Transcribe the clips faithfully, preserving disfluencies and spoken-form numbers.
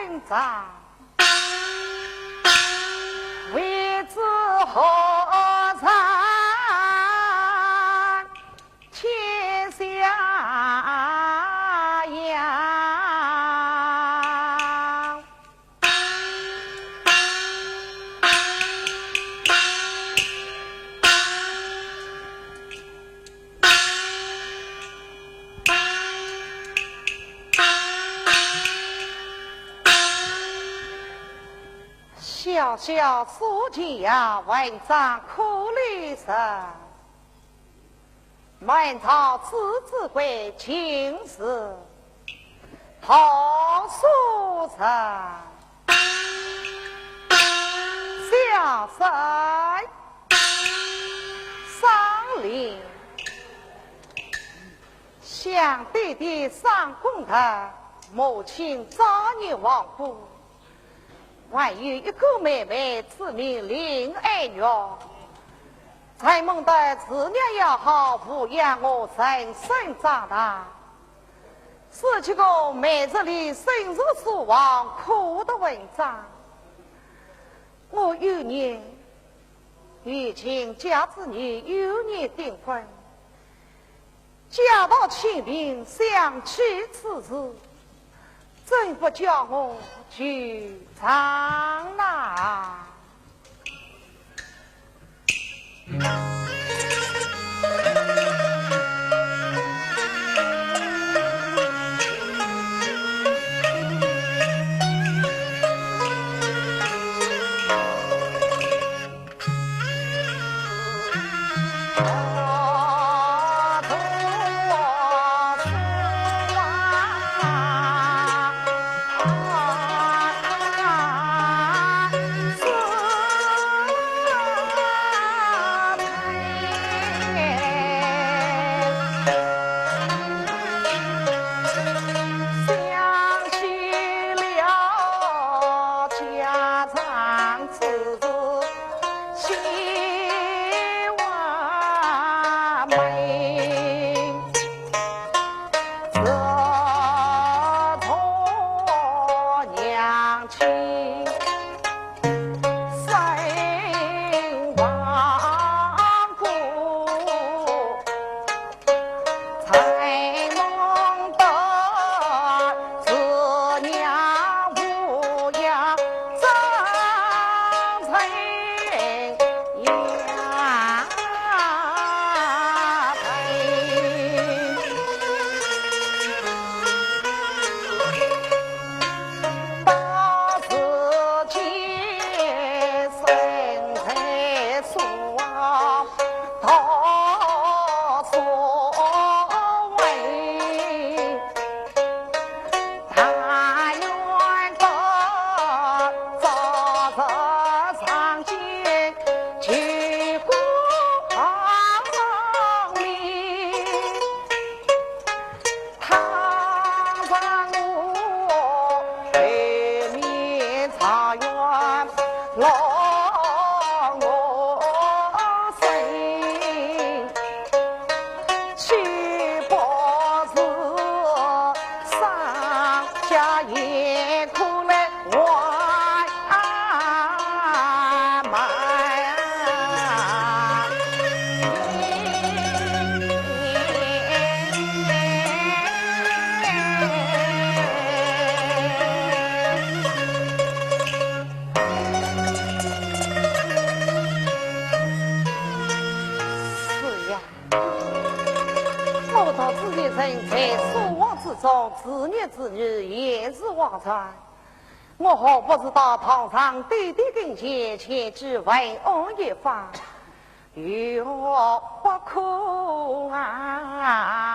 文章，为子何人天下扬？ 小小苏秦呀，文章可怜人。满朝之子贵，尽是读书人。小生商林，想爹爹商公德，母亲早年亡故， 还有一个妹妹，子名林爱玉。承蒙得慈娘要好，抚养我成身长大。十七个每日里生死书房，苦读文章。我幼年已经嫁子女，幼年订婚。 家道清贫，想起此事，怎不叫我惆怅呐？想起了家常之事，心万闷。自从娘亲 身亡故，才蒙得子娘抚养，长成养。 到如今身在苏杭读书文，但愿得早日上进，求功名。 倘若我为民状元，落我身，岂不是商家也苦来 是呀，我独自一人在苏杭之中，自言自语，也是枉然。 我何不是到堂上爹爹跟前，前去问安一番，有何不可啊？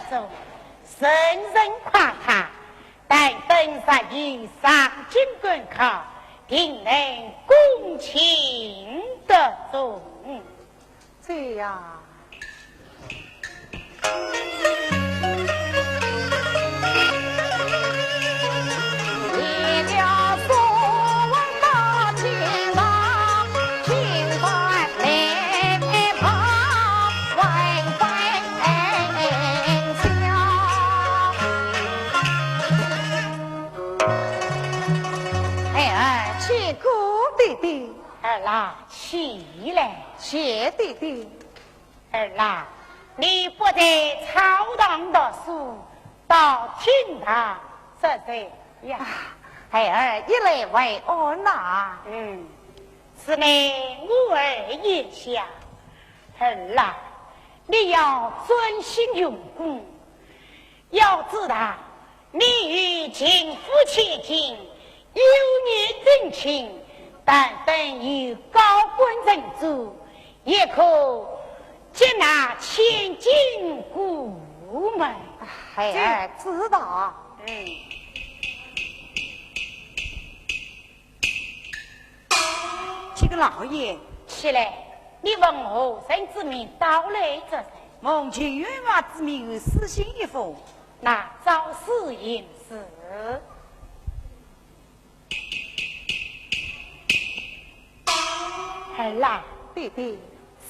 人人夸他，但等日后上京赶考，定能功名得中。 这样。哎，哎，起鼓，爹爹。儿啦，起来。谢爹爹。 儿啦，你不在草堂读书，到厅堂做甚呀？啊，孩儿一来问安呐。嗯，此乃我儿言笑。儿啦，你要专心用功，要知道 你与秦府千金有年定亲，但等有高官人主，也可接纳千金过门。孩儿知道。嗯。这个老爷，起来，你奉何人之命到来这？奉秦员外之命，有书信一封。 那照实行事。儿啊，爹爹。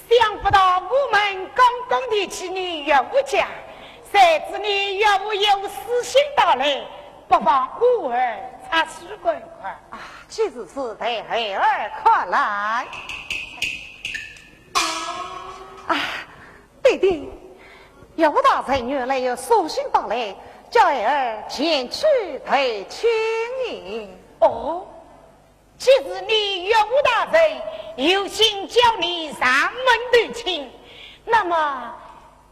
想不到我们刚刚提起你岳父家，谁知你岳父有书信到来，不妨我儿察书观看。啊，既如此，待孩儿看来。啊， 爹爹，岳父大人原来有书信到来，叫孩儿前去投亲呢。哦，既是你岳父大人有心叫你上门投亲，那么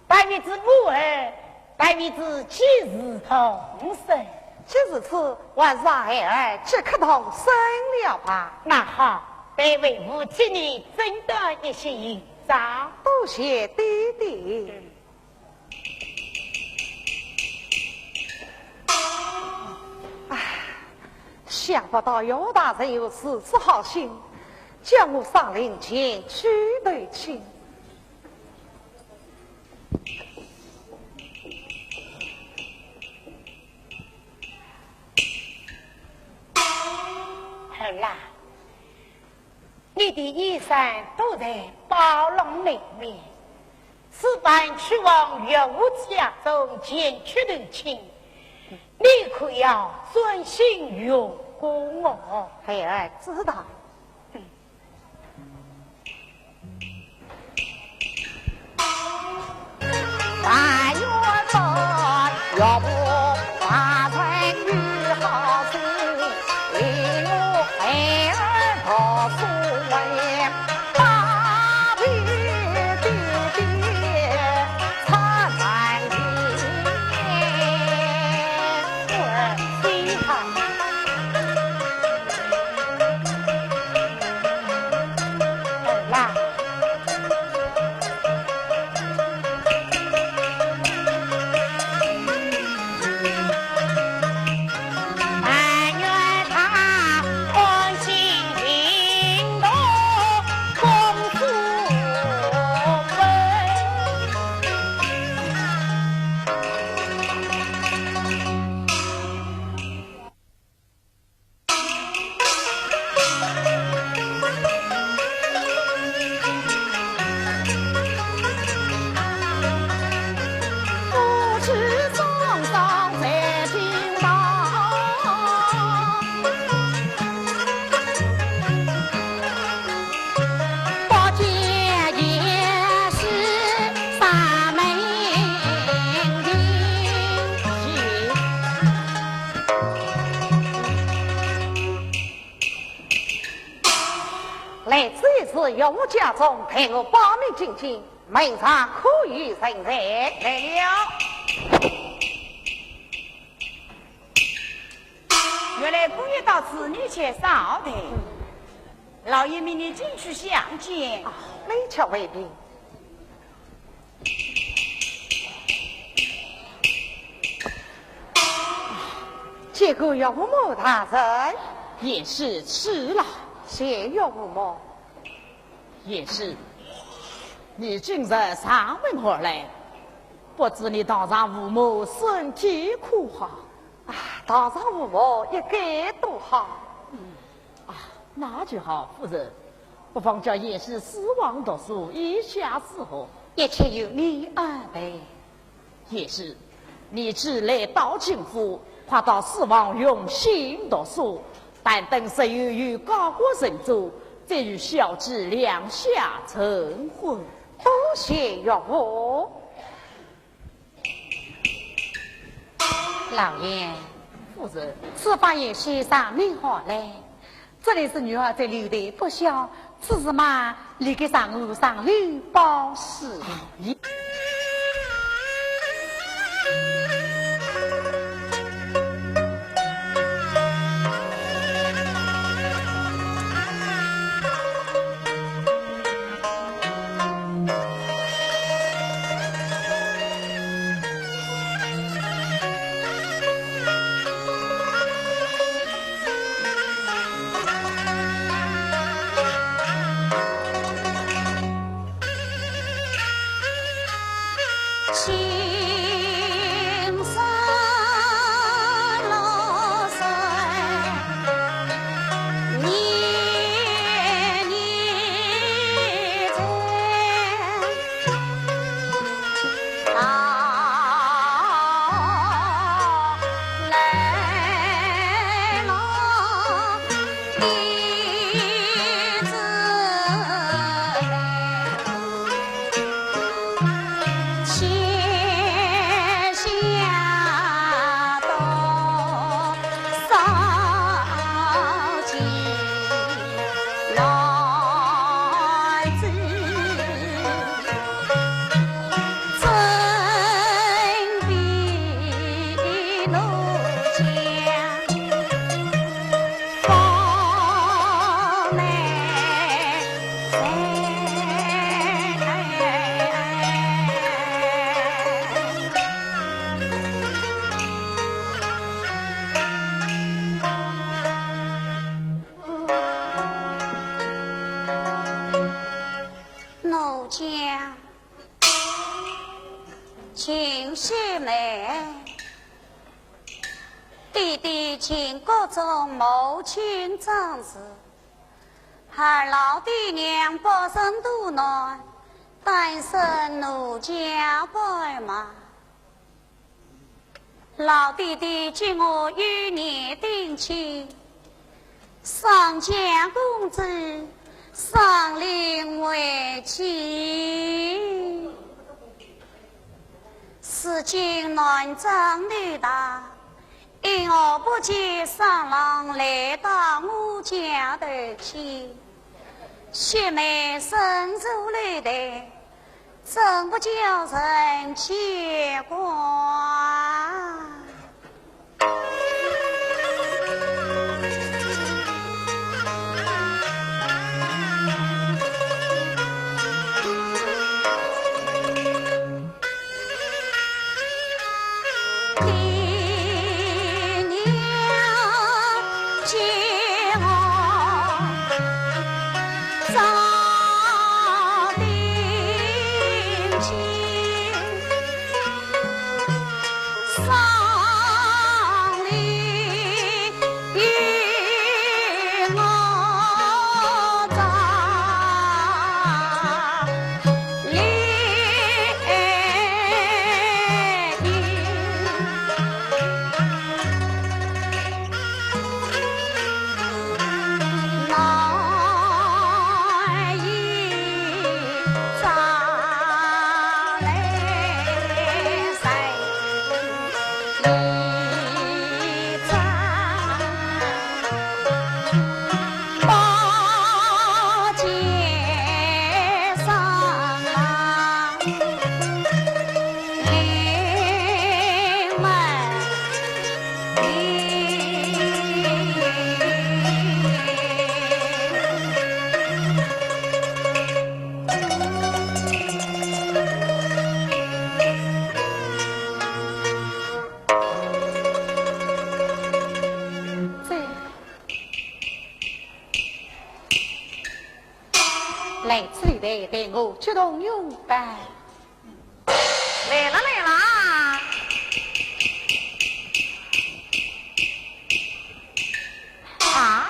但愿是我儿，但愿是吉时同生。既如此，还是让孩儿即刻动身了吧。那好，待为父替你整顿一些行 早。多谢爹爹。唉，想不到岳大人有如此好心，叫我上林前去投亲。儿啊， 你的衣衫都在包笼里面，此番去往岳父家中前去投亲，你可要专心用功哦。孩儿知道。 来此一次，岳父家中，待我保密进京，门上可有人在。来了。 原来姑爷到此，你且稍待。老爷命你进去相见。啊，没请回禀。见过岳父母大人。贤婿迟了。谢岳父母。贤婿，你今日上门而来，不知你堂上父母身体可好？啊，堂上父母一概都好。啊，那就好，夫人。不妨叫贤婿书房读书，意下如何？一切由你安排。贤婿，你既来到秦府，快到书房用心读书，但等日后有高官任做，再与小姐两下成婚。多谢岳父。老爷，夫人。此番贤婿上门而来，这里是女儿在留的不孝，此事嘛，理该让我上楼报喜。奴家。秦雪梅，爹爹秦国忠谋亲仗势，而老爹娘不生多男，单生奴家半马。 老爹爹给我幼年定亲，商家公子商林为妻。如今男长女大，因何不见商郎来到我家投亲？雪梅身处楼台， 怎不叫人牵挂？此里的陪我去动用吧。来了，来了。啊，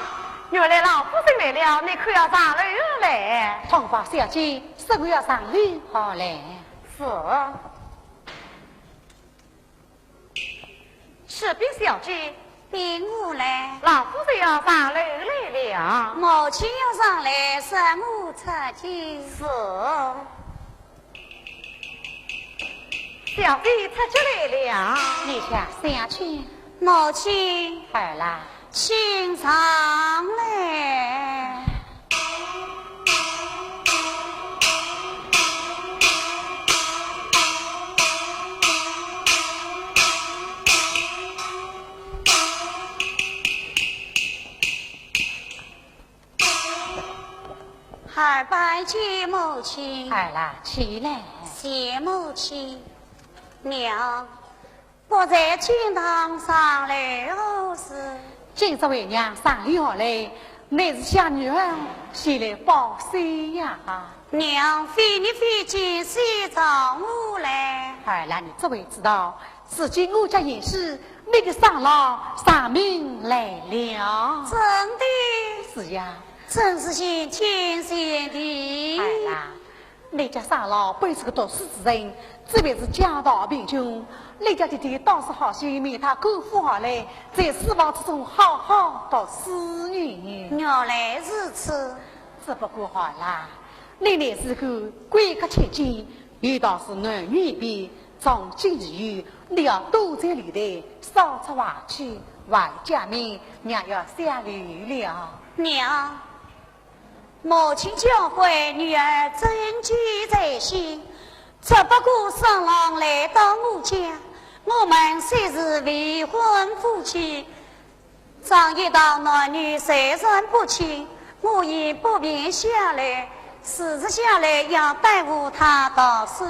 原来老夫人来了，你可要上楼来？通报小姐，说我要上楼好来。是。 启禀小姐，禀我来。老夫人要上楼来了。母亲要上来，随我出去。是。小姐出去来了。你且下去。母亲。儿啦。 请上来。儿拜见母亲。儿啦，起来。谢母亲。娘， 不在厅堂上来何事？今朝为娘上楼来，乃是向女儿前来报喜呀。娘，非你非见，喜从何来？儿啦，你怎会知道？如今我家贤婿，那个商郎上门来了。真的？是呀。真是谢天谢地。儿啦， 你家商郎本是个读书之人，只为是家道贫穷，你家爹爹倒是好心命他赶赴而来，在书房之中好好读书呢。原来如此。只不过好啦，你乃是个闺阁千金，有道是男女一别，从今以后，你要躲在里头，少出外去，万一家门，娘要下楼了。娘， 母亲教诲女儿谨记在心，只不过商郎来到我家，我们虽是未婚夫妻，常言道男女授受不亲，我也不便下来，如若下来要耽误他读书。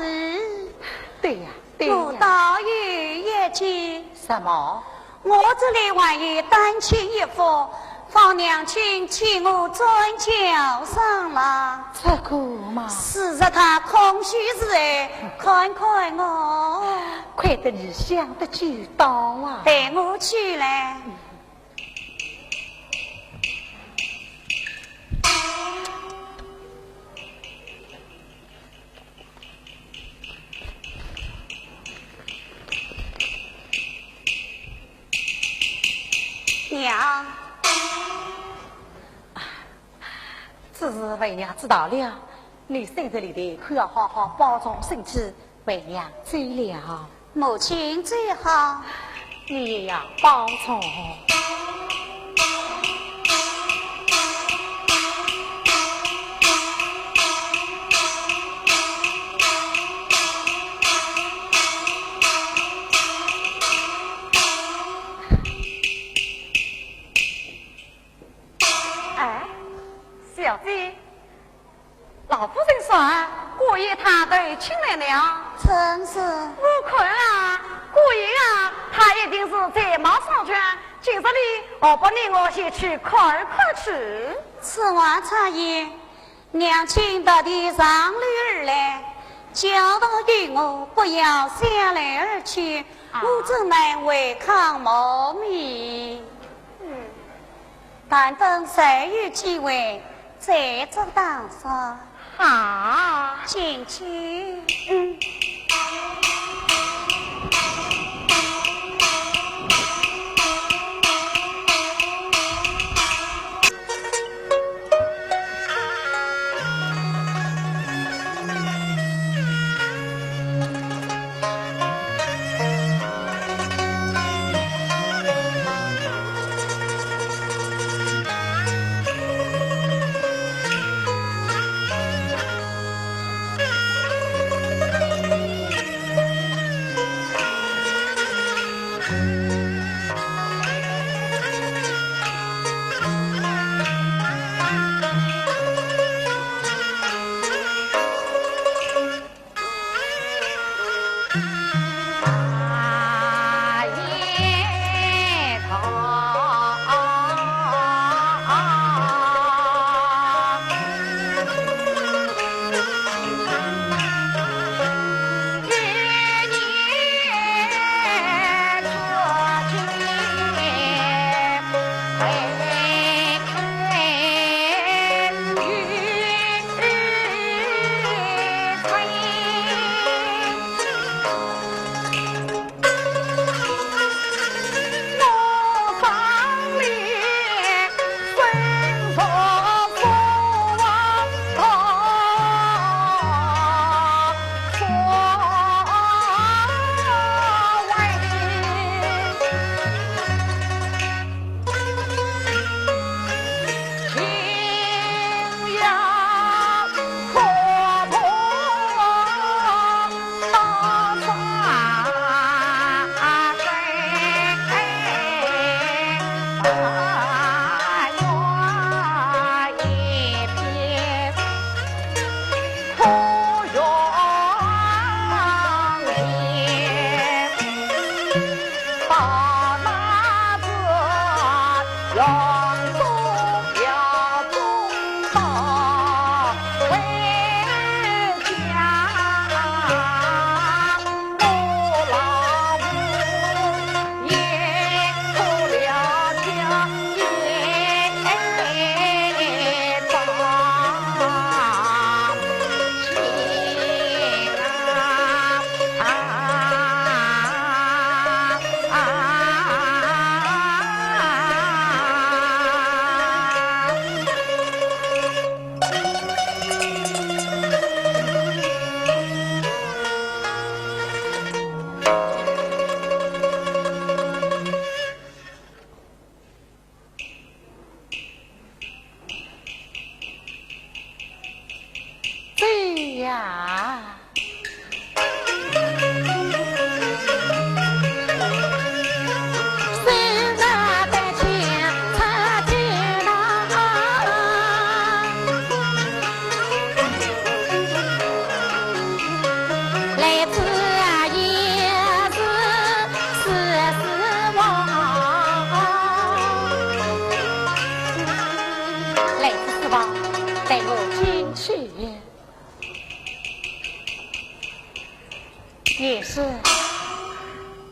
对呀，对呀。我倒有一计。什么？ 我这里还有丹青一幅，望娘亲替我转交商郎。这个嘛。如若他空虚时哎，看看我。亏得你想得周到啊。待我取来。 娘。此事为娘知道了，你身子里的可要好好保重身体，为娘走了。 母亲最好。你也要保重。哎，小姐， 老夫人说，姑爷他投亲来了。正是。我看啊，姑爷啊，他一定是才貌双全，今日里何不你我前去看一看去？此话差矣，娘亲特地上楼而来，教导于我不要下楼而去，啊。我怎能违抗母命？嗯。 但等再有机会，再作打算。好。进去。嗯。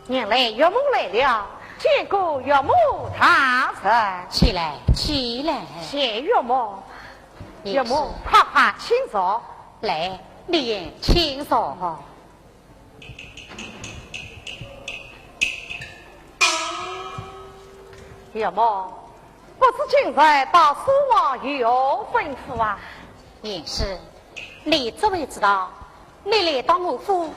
原来岳母来了，见过岳母大人。起来，起来。谢岳母。你岳母，快快请坐。来，你也请坐。岳母，不知今日到书房有何吩咐啊？贤婿，你怎会知道？ 你来到我府，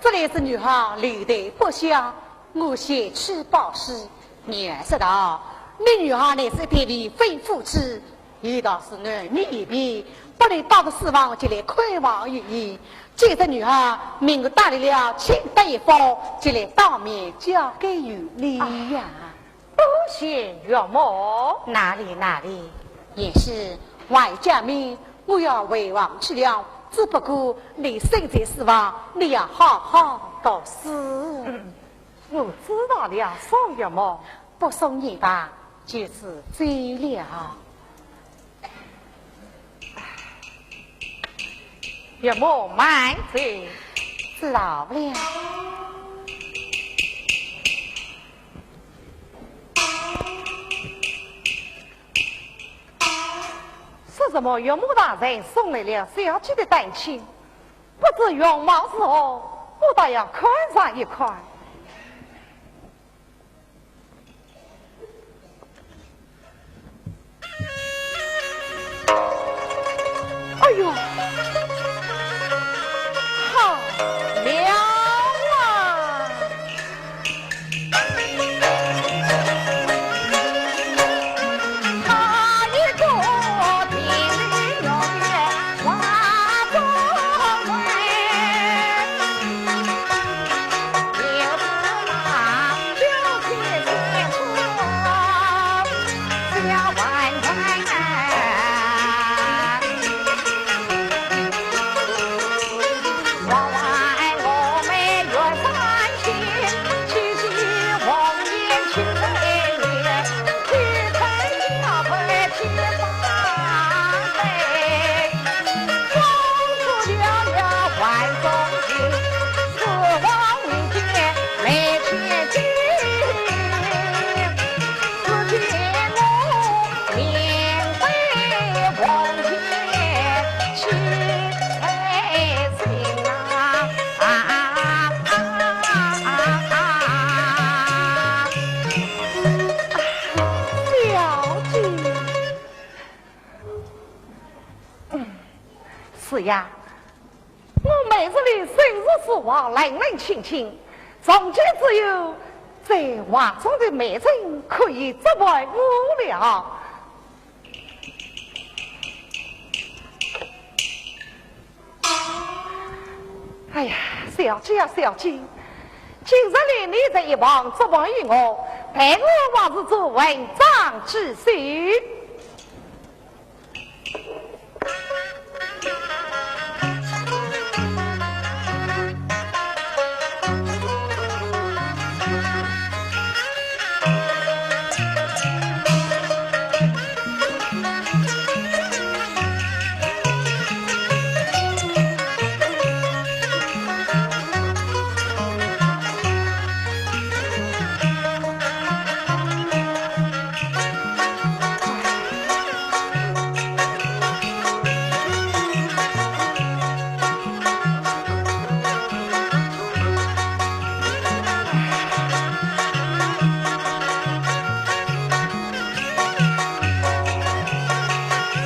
这里是女儿留的不下，我前去报喜。你要知道，你女儿乃是一片未婚夫妻，有道是男女一别，不能到了书房就来看望一眼。今日女儿命我带来了亲笔一封，就来当面交给于你呀。 多谢岳母。哪里哪里，贤婿，外家命我要回房去了，只不过你身在书房，你要好好读书。嗯，我知道了，送岳母。不送也罢，就是走了。岳母慢走。知道了。 说什么岳母大人送来了小姐的单亲，不知容貌如何，我倒要看上一看。哎呦，好了啊！小姐。 是呀，我每日里深入书房，冷冷清清，从今只有这画中的美人可以作伴我了。哎呀，小姐啊，小姐，今日里你在一旁作伴于我，待我还是做文章之事。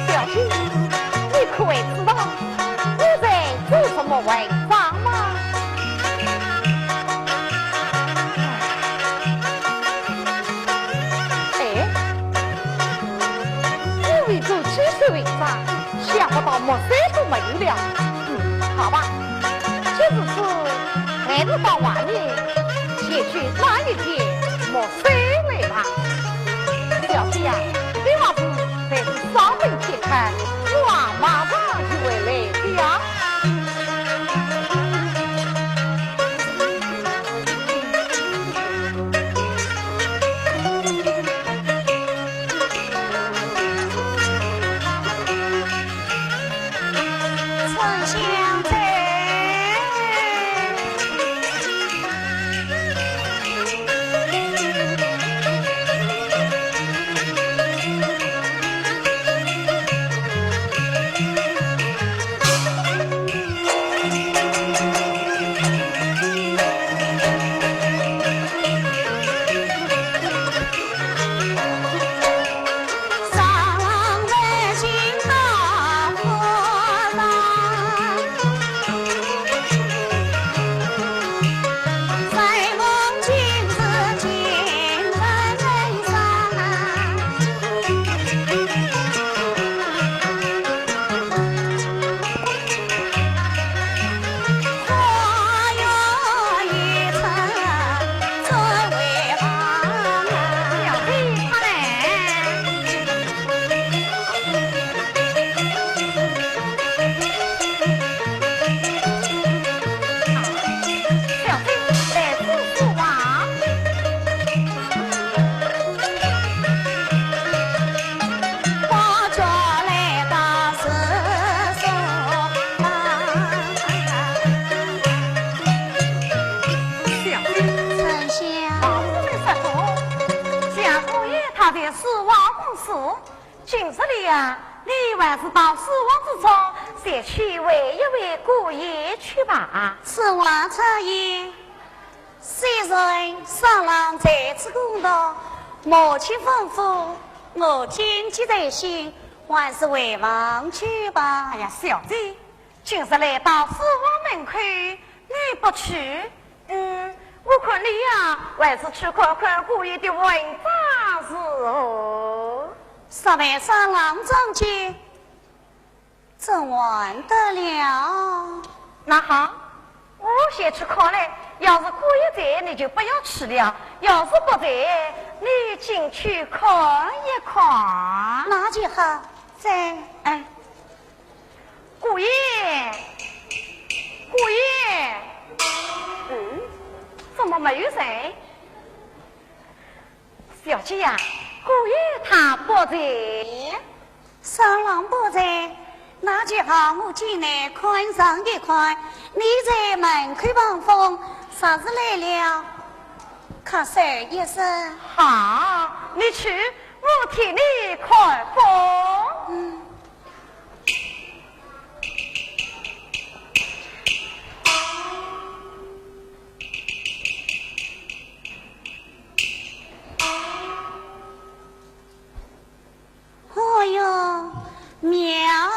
小姐，你可会知道我在做什么文章吗？哎，我为做几首文章，想不到墨水都没有了。嗯，好吧，既如此，还是到外面前去拿一点墨水来吧。小姐呀，你还是在此稍等片刻，我啊马上就会来的呀。今日里呀，你还是到书房之中，前去会一会姑爷去吧。此话怎言？虽然商郎在此攻读，母亲吩咐，我谨记在心，还是回房去吧。哎呀，小姐， 今日来到书房门口，你不去？嗯，我看你呀，还是去看看姑爷的文章如何。若被商郎撞见，怎还得了？那好，我先去看来，要是姑爷在，你就不要去了；要是不在，你进去看一看。那就好。在。哎。 姑爷，姑爷。嗯，怎么没有人？小姐呀，姑爷他不在。商郎不在，那就好，我进来看上一看。你在门口望风，啥事来了？咳嗽一声。好，你去，我替你看风。嗯。 哦哟，妙啊！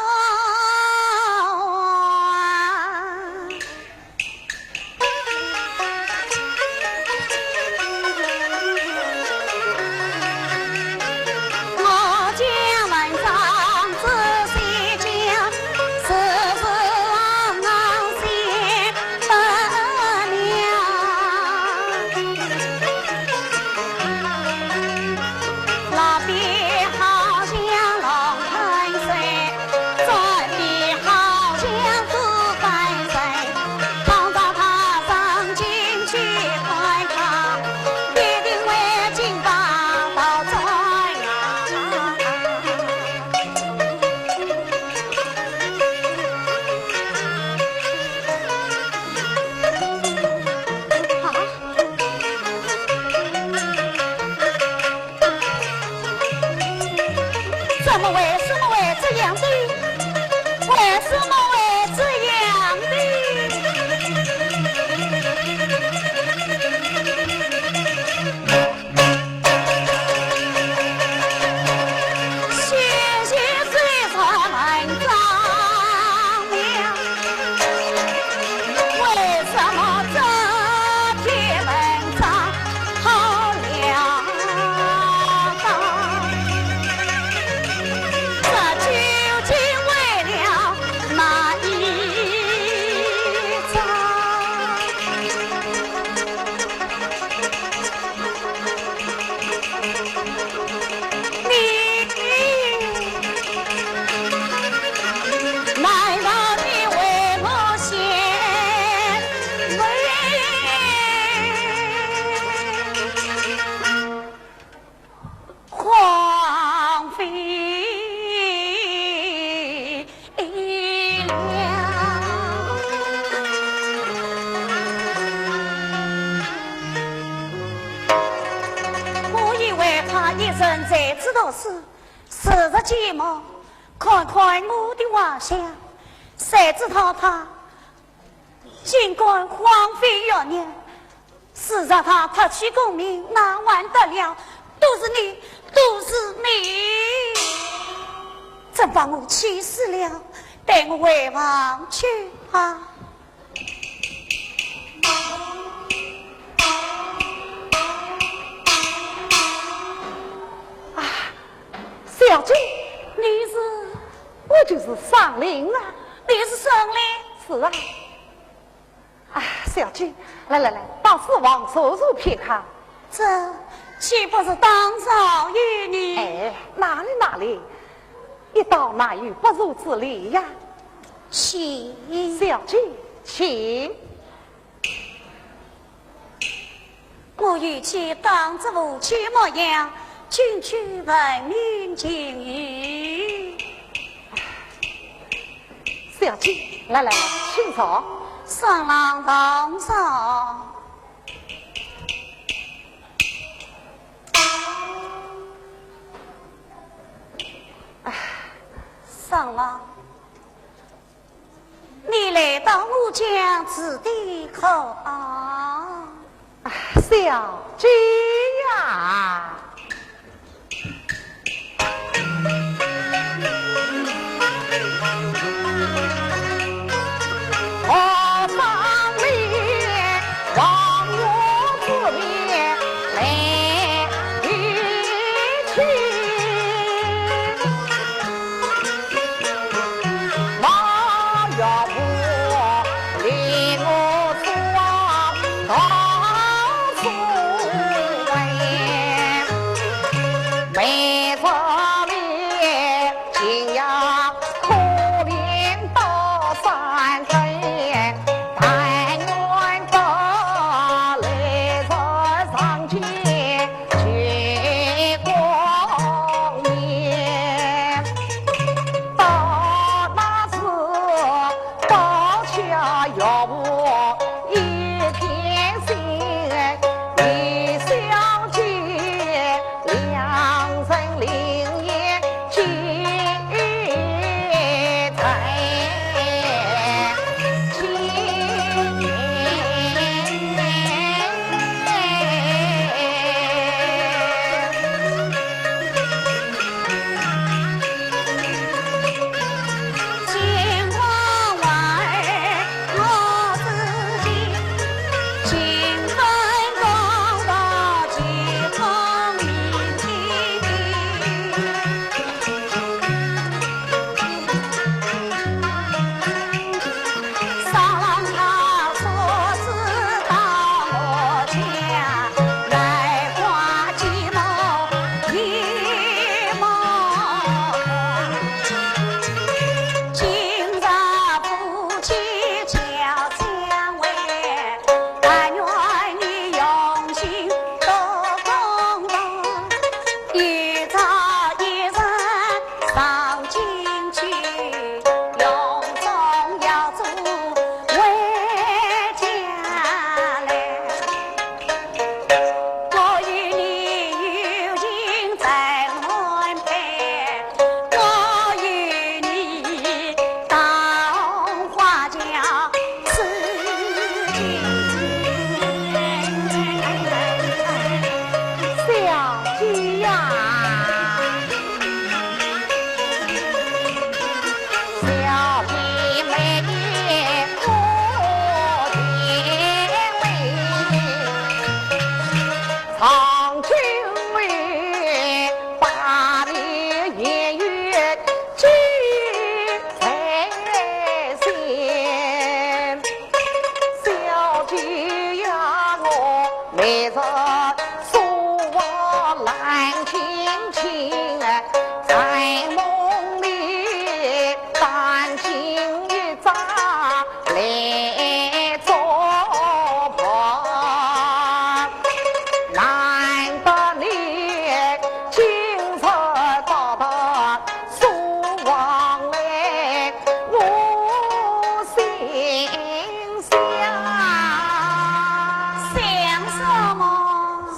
怎么会，怎么会这样的？为什么会这样的？ 我以为他一人在此读书，时日寂寞，看看我的画像，谁知道他竟敢荒废学业， 是让他抛弃功名，那还得了？都是你，都是你，真把我气死了！带我回房去啊！啊，小姐，你是？我就是商林啊。你是商林？是啊。 啊，小姐，来来来，到书房坐坐片刻。这岂不是打扰于你？哎，哪里哪里，一到哪有不坐之理呀？请。小姐，请。 我有件当着父亲模样，进去问明情由。小姐，来来来，请坐。商郎同坐。子弟可啊？小姐呀！何方里望我之面来一去。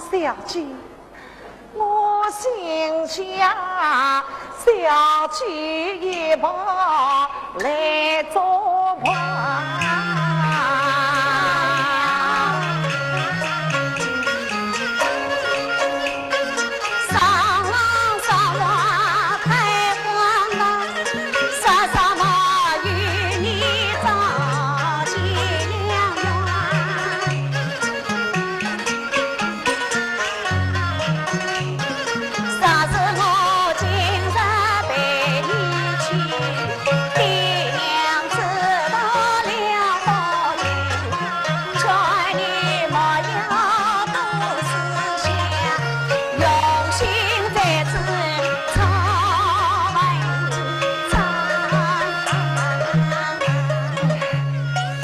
小姐，我心想，小姐一旁来作伴。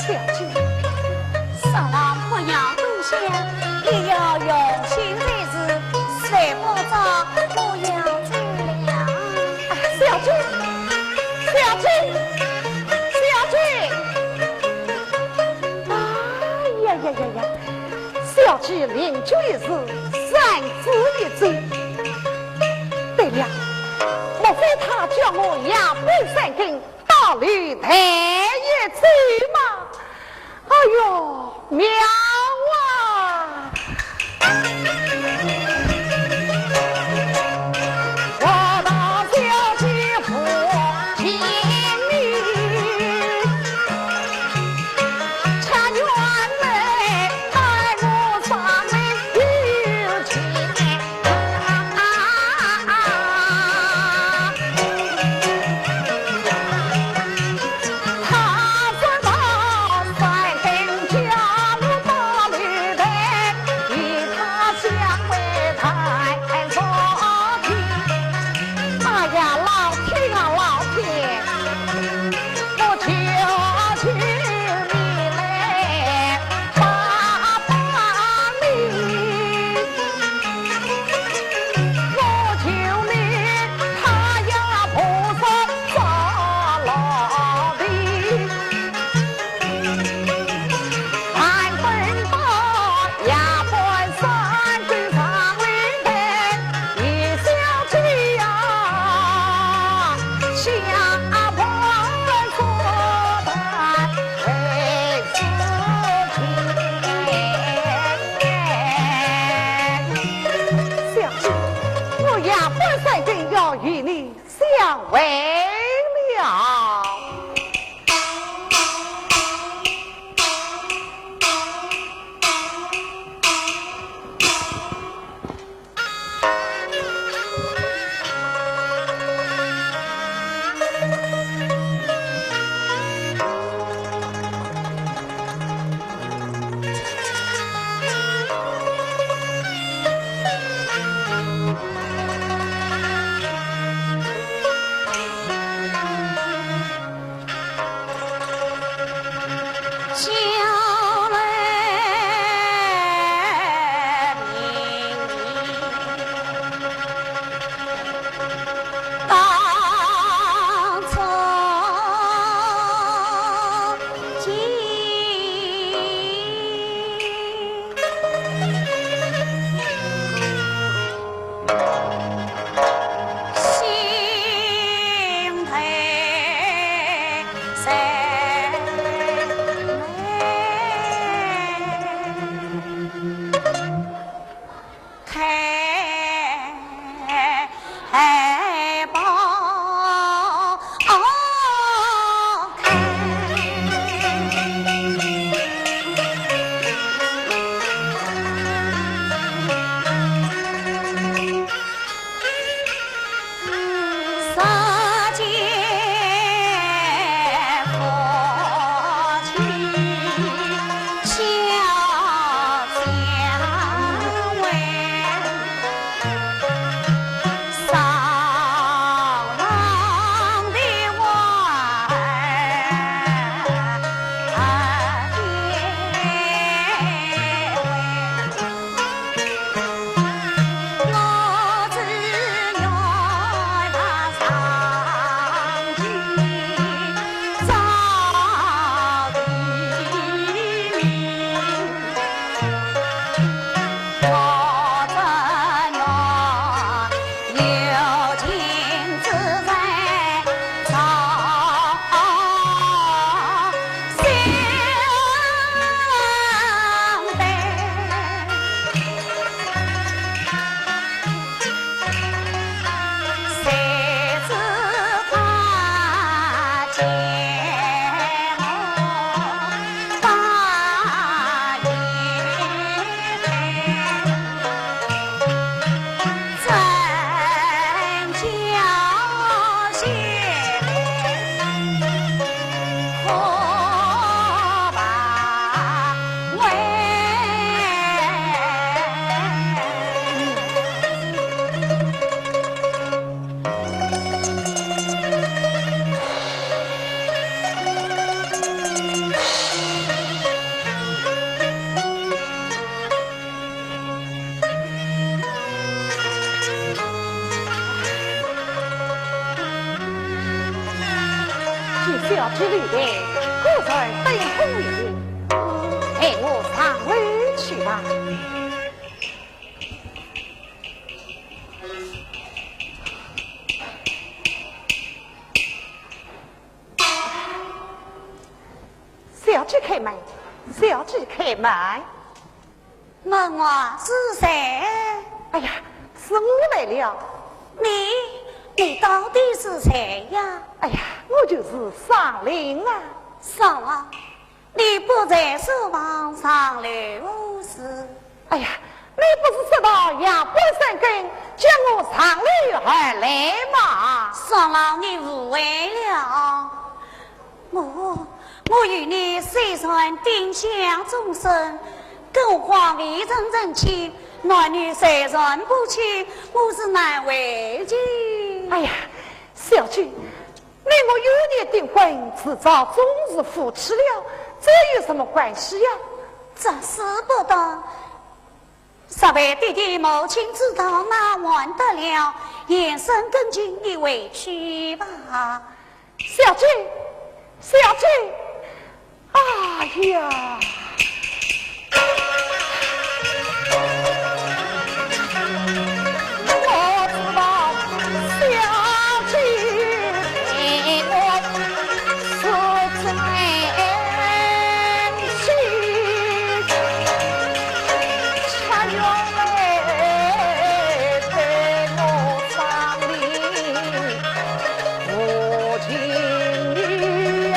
小姐，少郎不要多想，你要用心才是，睡不着，不要走了。啊，小姐，小姐，小姐！哎呀呀呀呀！小姐临终一事，三思一再。对了，莫非她叫我夜半三更 到楼台一走嘛。哎哟，妙啊！哎呀，老天啊，老天！我求求你来帮帮你，我求你，他呀菩萨抓牢你。 小姐，我夜半三更要与你相会了。 小姐留步，我在等候你。待我上楼去吧。小姐开门。小姐开门。门外是谁？哎呀，是我来了。你，你到底是谁呀？哎呀，我就是商林啊。商郎，你不在书房上来何事？哎呀，你不是说到夜半三更叫我上楼而来吗？商郎，你误会了。 我，我与你虽然丁香终身，更何况未曾成亲，男女授受不亲，我是难为情。哎呀，小姐，你我幼年订婚，迟早总是夫妻了，这有什么关系呀？这使不得。若被爹爹母亲知道，那还得了？言声更尽，你回去吧。 小姐，小姐，哎呀，我知道小姐对我是真心，却又没对我伤心。 无情呀，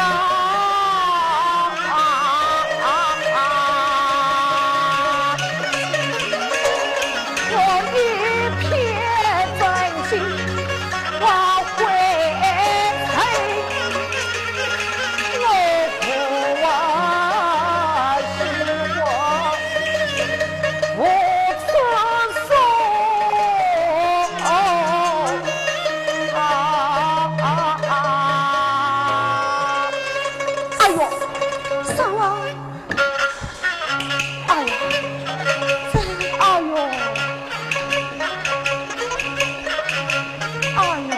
我一片真心，我悔恨，我不忘是我 无处诉。啊，啊，啊。哎呦，商郎，哎呀，这，哎呦，哎呦。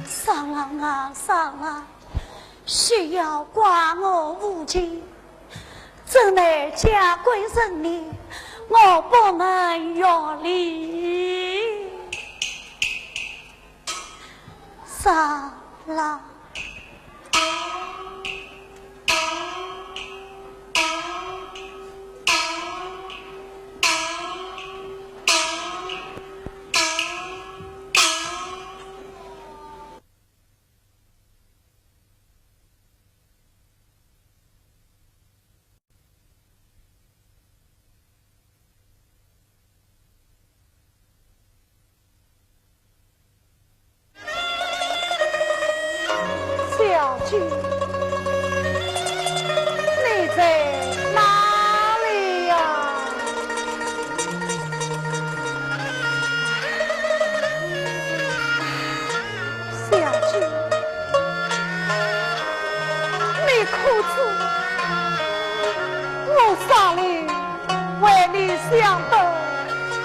商郎啊，商郎，休要怪我无情，真乃家规人命，我不能越礼。商郎。小姐，你在哪里呀？ 小姐，你可知我商林为你想得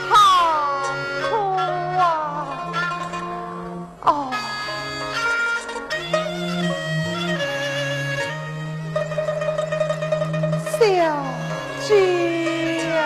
好苦啊！哦，小姐呀！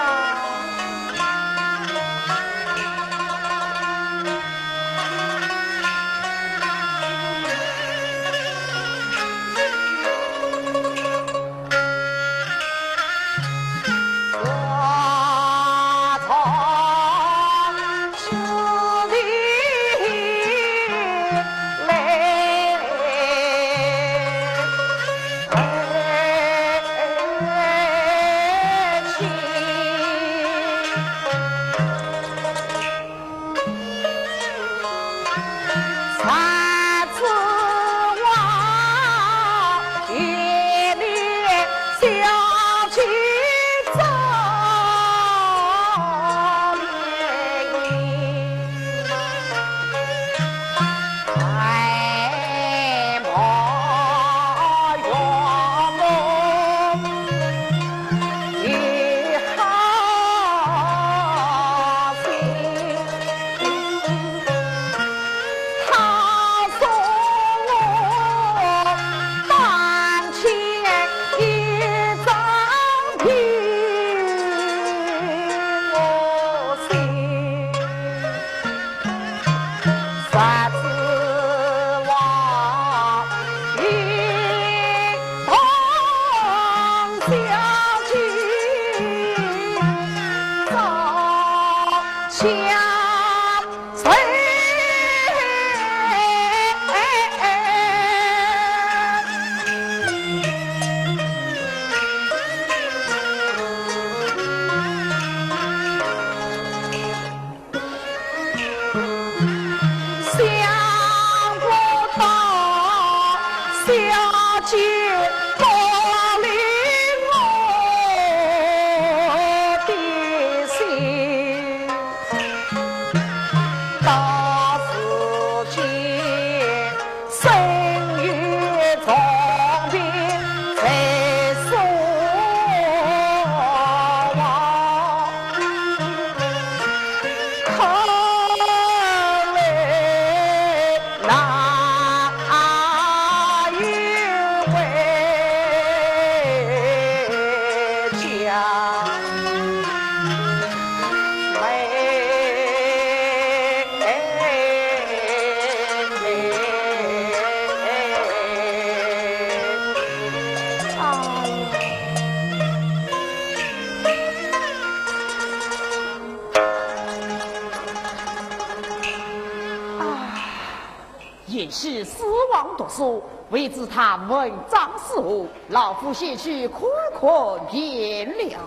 王读书，未知他文章如何，老夫先去看看便了。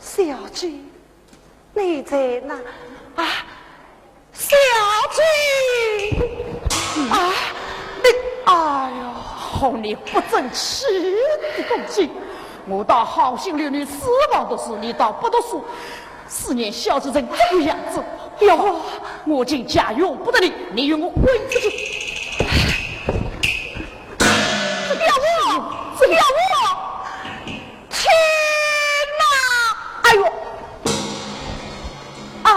小姐，你在哪？啊，小姐！啊，你，哎呦，好你不争气的东西！我倒好心留你书房读书，你倒不读书， 思念小姐成这个样子，要我，我今家用不得你，你与我滚出去！要我，要我！天哪！哎呦！啊！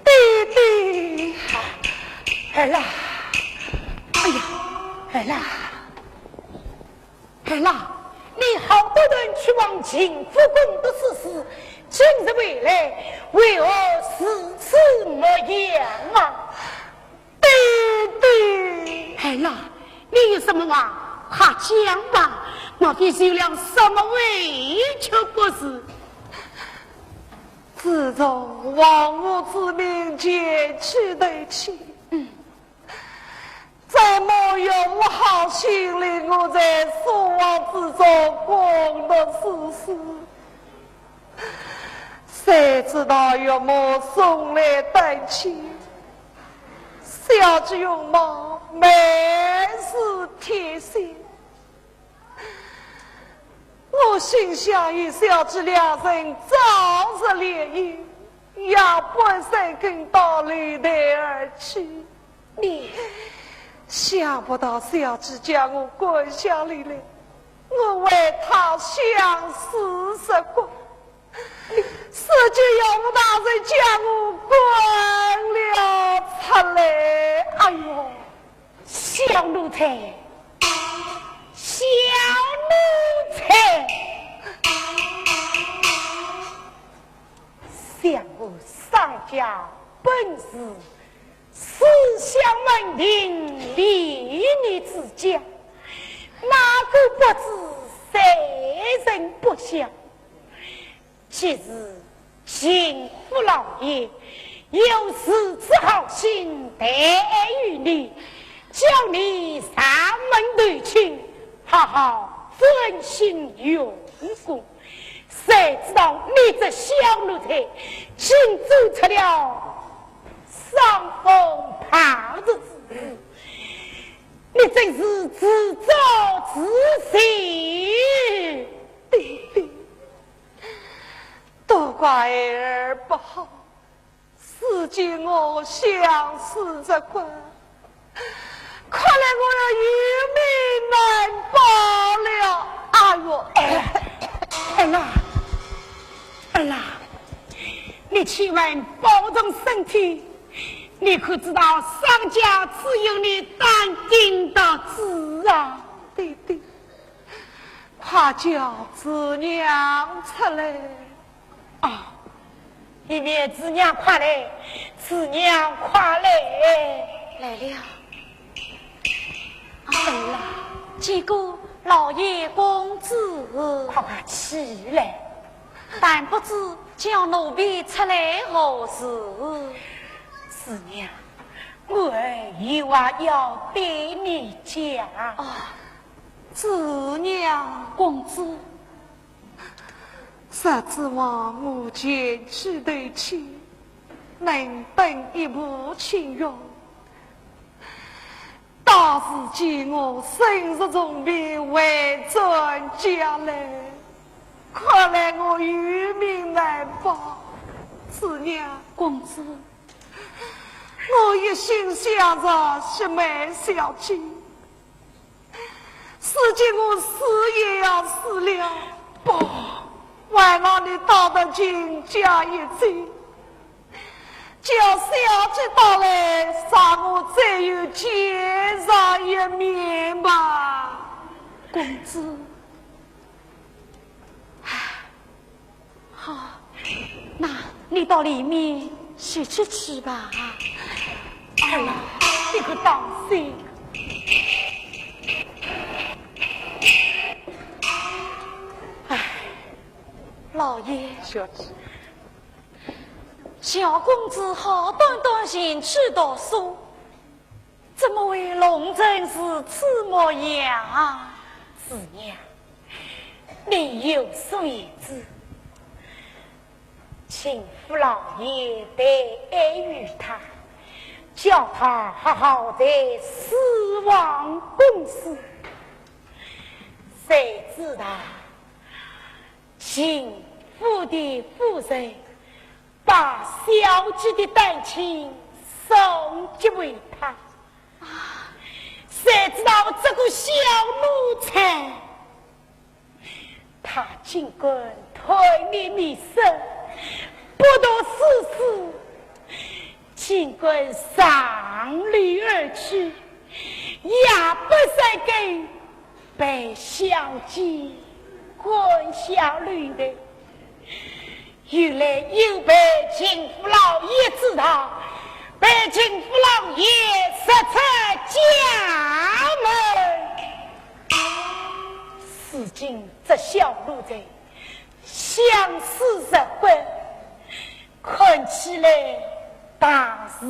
爹爹。儿啊，哎呀，儿啊，儿啊，你好端端去往秦府攻读诗书，今日回来，为何如此模样啊？爹爹。儿啊，你有什么话，快讲吧，莫非受了什么委屈不是？ 自从王府之命前去投亲，嗯，再没有好心领我在书房之中攻读诗书。谁知道岳母送来单亲，小姐容貌美似天仙。 我心想与小姐两人早日联姻，夜半三更到楼台而去。你，想不到小姐将我赶下楼来，我为她相思十分，小姐岳母大人将我赶了出来。哎呦！ 小奴才，小奴才，想我商家本是书香门庭、礼义之家，哪个不知谁人不晓？ 既是秦府老爷有如此好心待于你，叫你上门投亲，好好遵心用功。谁知道你这小奴才，竟做出了伤风败俗之事，你真是自作自受。爹爹， 都怪儿不好，如今我相思这关，看来我要一命难保了。哎呦，哎，儿啊，儿啊，你千万保重身体，你可知道商家只有你单丁独子啊？爹爹， 快叫姊娘出来。啊，里面姊娘快来，姊娘快来。来了。儿啊，见过老爷公子。快快起来。但不知叫奴婢出来何事？姊娘，我有话要对你讲。啊，子娘。公子。实指望我前去投亲，能登一步青云，到如今我身受重病回转家来，看来我有命难保。子娘。公子。 我一心想着雪梅小姐，如今我死也要死了。不，还望你到得秦家一走，叫小姐到来，让我再有见上一面吧。公子。唉， 好，那你到里面歇息去吧。哎呀，你可当心。哎，老爷。小姐。小公子好端端前去读书， 怎么会弄成如此模样？子娘，你有所不知，秦府老爷待爱于他，叫他好好在书房攻书。谁知道秦府的夫人 把小姐的丹青送给了他。谁知道这个小奴才，他竟敢吞灭女色，不读诗书，竟敢上楼而去，夜半三更被小姐关下来的。 后来又被秦府老爷知道，被秦府老爷逐出家门。如今这小奴才相思入骨，看起来大事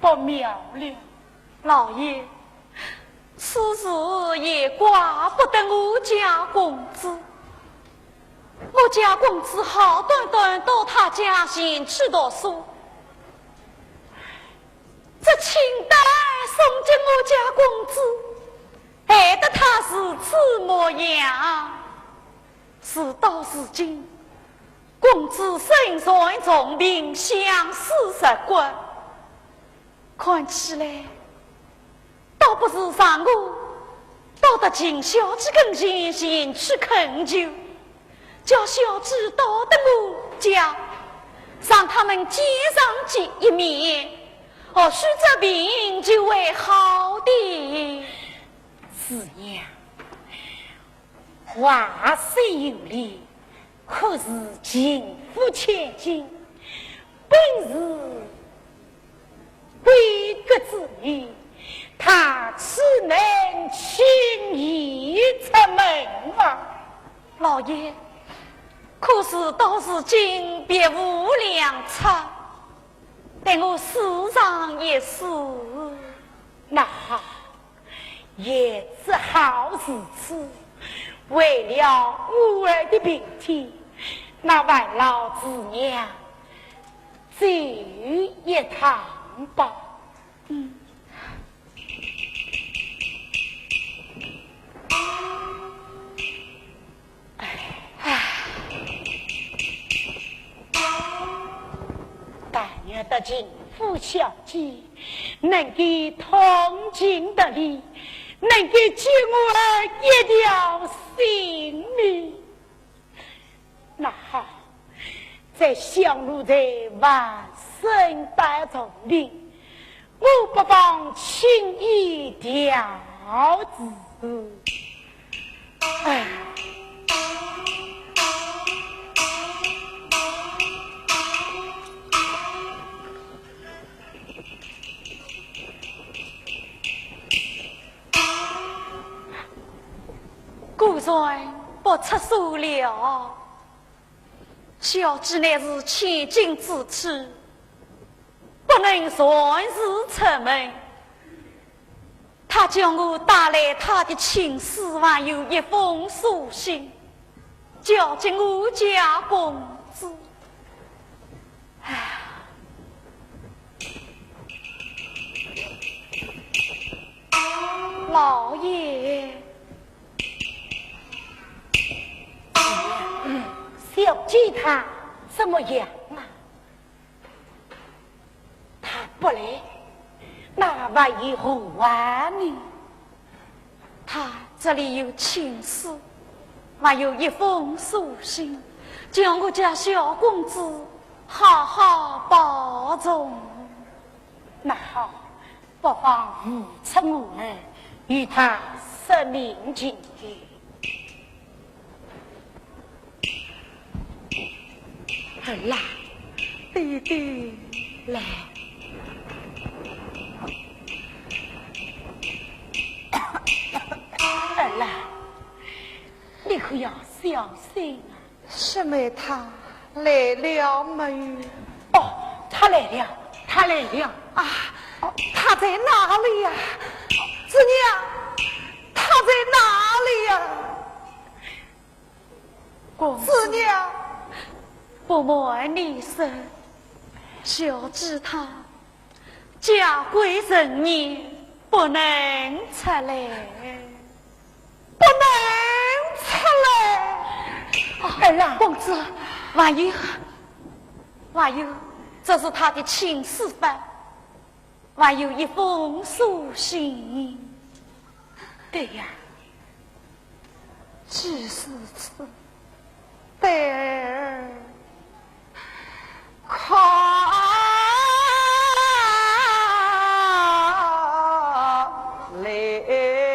不妙了。老爷， 此事也怪不得我家公子。我家公子好端端到他家前去读书，这亲丹送给我家公子，害得他如此模样。事到如今，公子身受重病，相思入骨， 看起来，倒不如让我到得秦小姐跟前前去恳求，叫小姐到得我家，让他们见上见一面，或许这病就会好的。子娘，话虽有理， 可是秦府千金，本是闺阁之女，她岂能轻易出门啊？老爷，可事到如今别无良策，待我思上一思。那好， 也只好如此，为了吾儿的病体，那烦劳子娘走一趟吧。嗯。 唉，但愿得秦府小姐能够通情达理，能够救我儿一条性命。那好，这小奴才还身带重病， 我不妨轻易调治。唉。果然不出所料，小姐乃是千金之体，不能擅自出门。他叫我带来他的青丝，还有一封书信，交给我家公子。唉，老爷。小姐她怎么样啊？她不来，那还有何话呢？他这里有青丝，还有一封书信，叫我家小公子好好保重。那好，不妨移出我门，与他说明情节。儿啊，爹爹，来。儿啊，你可要小心啊！师妹她来了没有？哦，她来了，她来了。啊，哦，她在哪里呀？姊娘，她在哪里呀？公子。姊娘。不瞒你说，小姐她家规森严，不能出来。不能出来？儿啊，公子。还有，还有，这是他的青丝发，还有一封书信。对呀，既是此，待儿看来啊。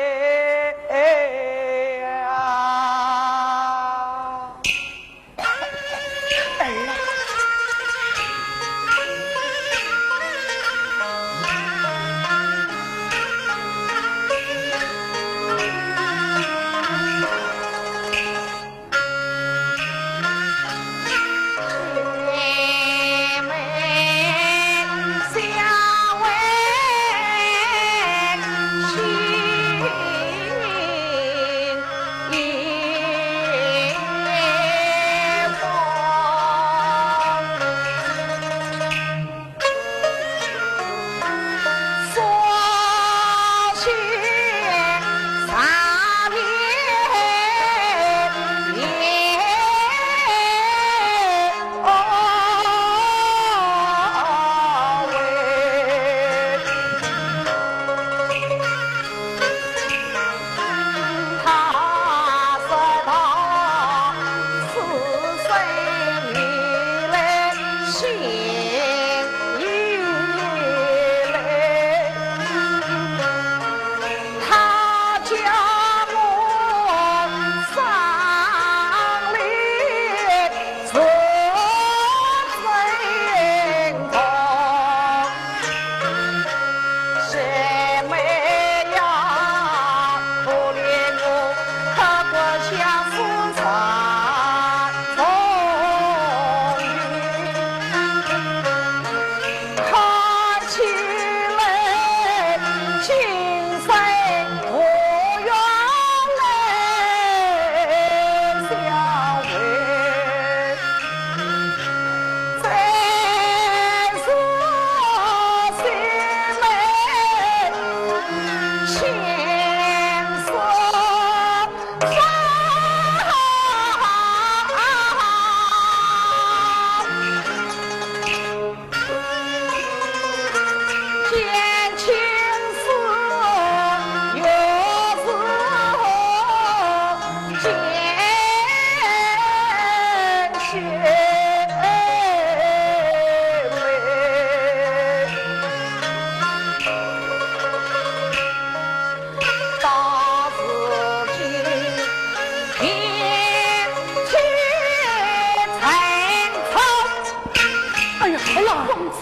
哎呀，老公子。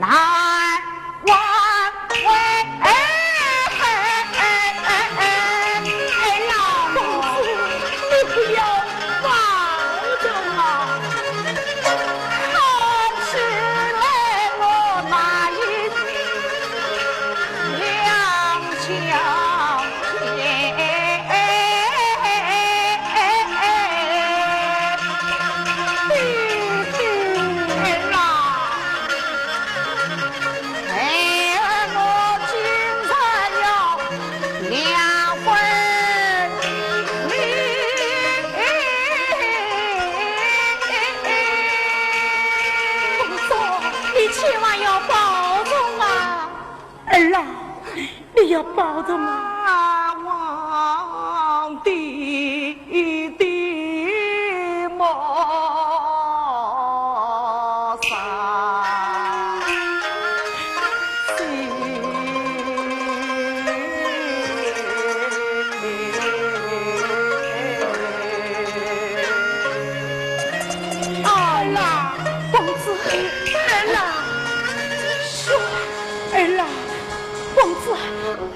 难为。哎，哎，哎，哎，哎，哎，老公子，你不要放纵啊！看起来我难要保重啊。儿啦，公子，儿啦，说，儿啦，公子，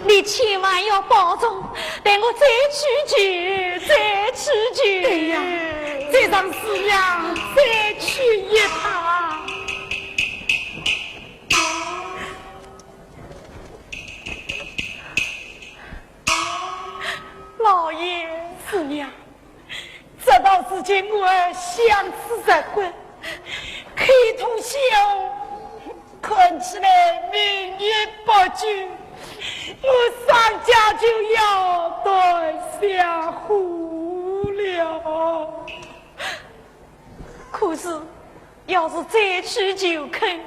你千万要保重，待我再去求，再去求。对呀，再让四娘再去一趟。老爷。四娘，这段时间我儿相思入骨，口吐鲜红，看起来命也不久，我商家就要断香火了。可是，要是再去求婚，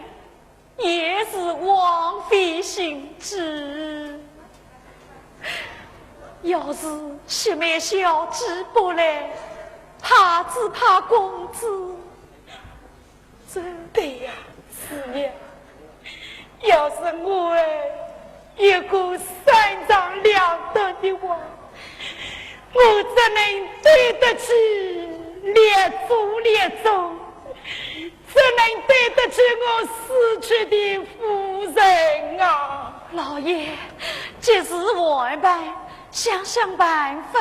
也是枉费心机。要是雪梅小姐不来，怕只怕公子。这，对呀，四娘，要是我儿有个三长两短的话，我怎能对得起列祖列宗？ 怎能对得起我死去的夫人啊？老爷，这事还办，想想办法。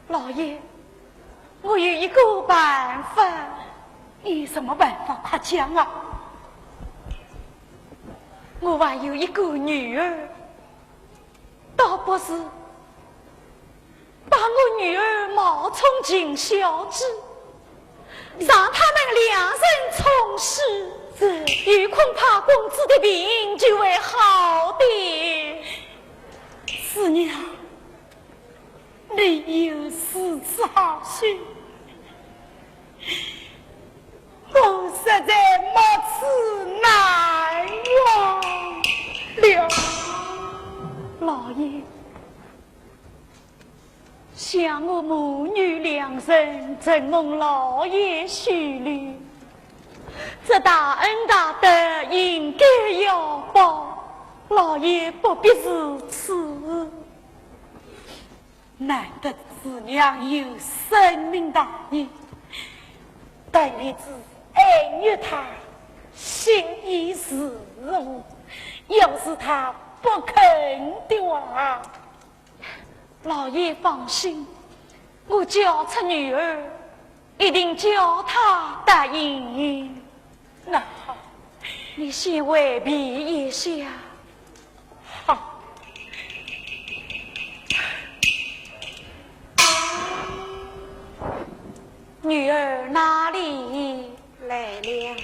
老爷，我有一个办法。你什么办法？快讲啊！ 我还有一个女儿，倒不如把我女儿冒充秦小姐，让他们两人冲喜，又恐怕公子的病就会好的。四娘， 你有如此好心，我实在没齿难忘了。老爷，想我母女两人承蒙老爷收留，这大恩大德应该要报，老爷不必如此。 难得四娘有深明大义，但不知爱玉她心意如何，要是她不肯的话。老爷放心，我交出女儿，一定叫她答应。那好，你先回避一下。 好。女儿哪里？来了。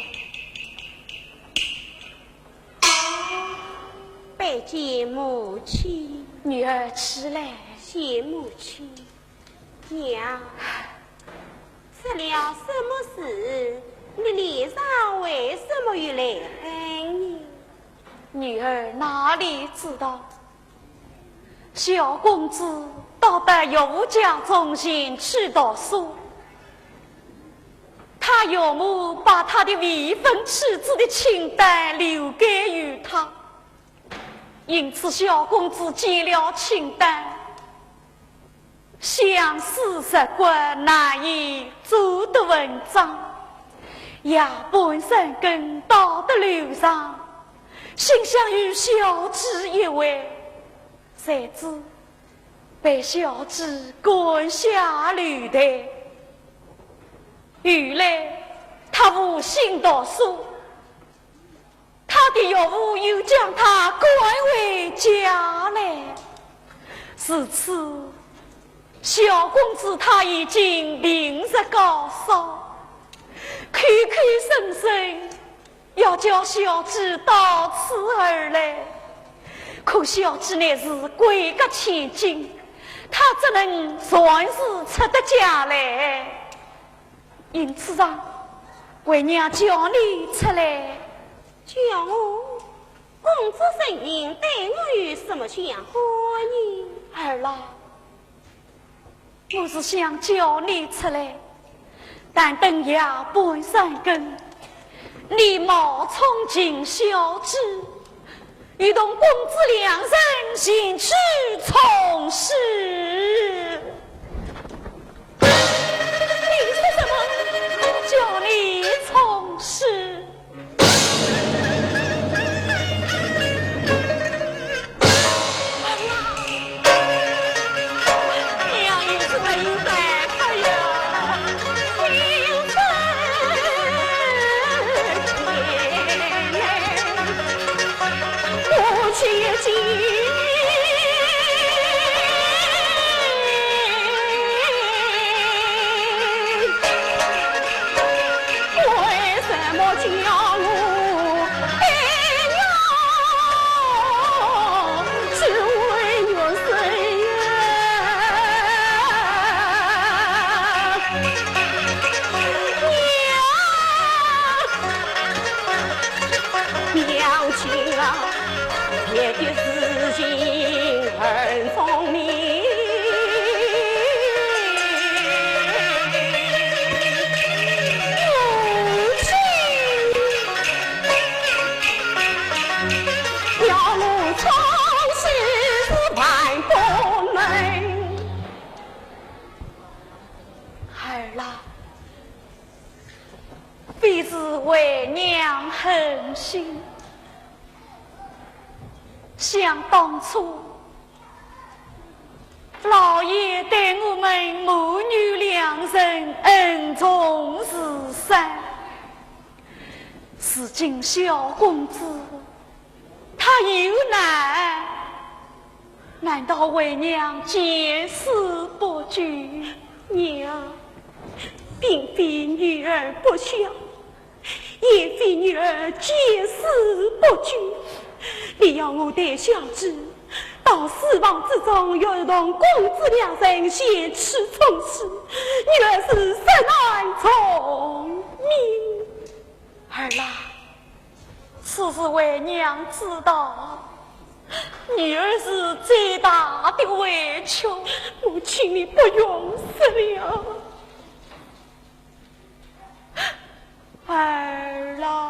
拜见母亲。女儿起来。谢母亲。娘，出了什么事？你脸上为什么有泪痕呢？ 女儿哪里知道，小公子到得岳父家中前去读书，他岳母把他的未婚妻子的亲单留给于他，因此小公子见了亲单， 相思入骨，难以做得文章，夜半三更到得楼上，心想与小姐一会，谁知被小姐赶下楼台。后来他无心读书， 他的岳父又将他赶回家来。如此，小公子他已经病入膏肓，口口声声要叫小姐到此而来，可小姐乃是闺阁千金，他怎能算是出得家来？因此啊，为娘叫你出来。叫我？公子身影对我有什么相关呢？儿啊，我是想叫你出来，但等夜半三更，你冒充秦小姐， 欲同公子两人前去冲喜。你说什么？叫你冲喜？哎呀，你是没有办法呀！ 娘亲啊，爹爹事情很聪明。母亲，要我操心是万不能。儿啊， 非是为娘狠心。想当初，老爷对我们母女两人恩重如山，如今小公子他有难，难道为娘见死不救？娘，并非女儿不孝，也非女儿见死不救。你要我带小姐到书房之中，要同公子两人前去冲喜，女儿是实难从命。儿啊， 此事为娘知道，女儿是最大的委屈。母亲，你不用说了。儿啊！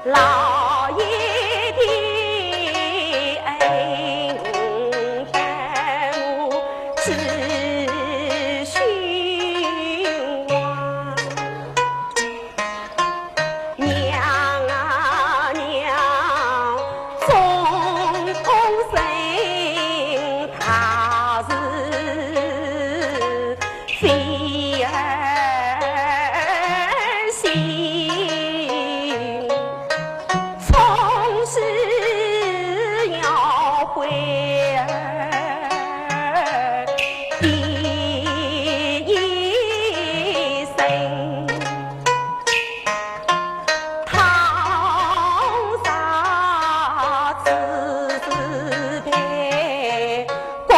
老爷的恩待我至心啊。 娘啊娘，终身大事非儿行，从此要回儿的一生。 唐朝之时代，公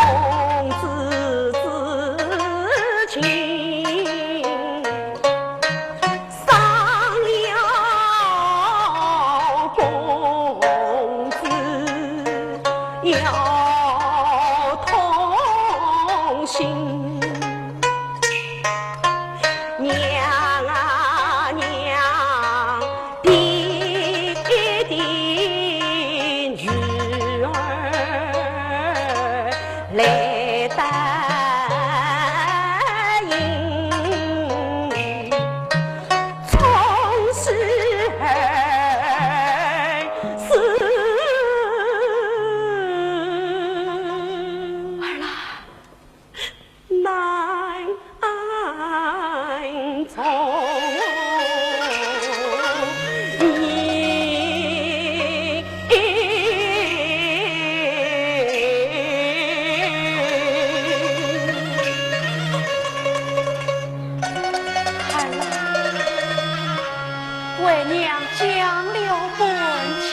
子之情，伤了公子要痛心。 娘啊娘，第一的女儿来答应，从此儿是儿啦。 难从你。儿啊，为娘讲了半天，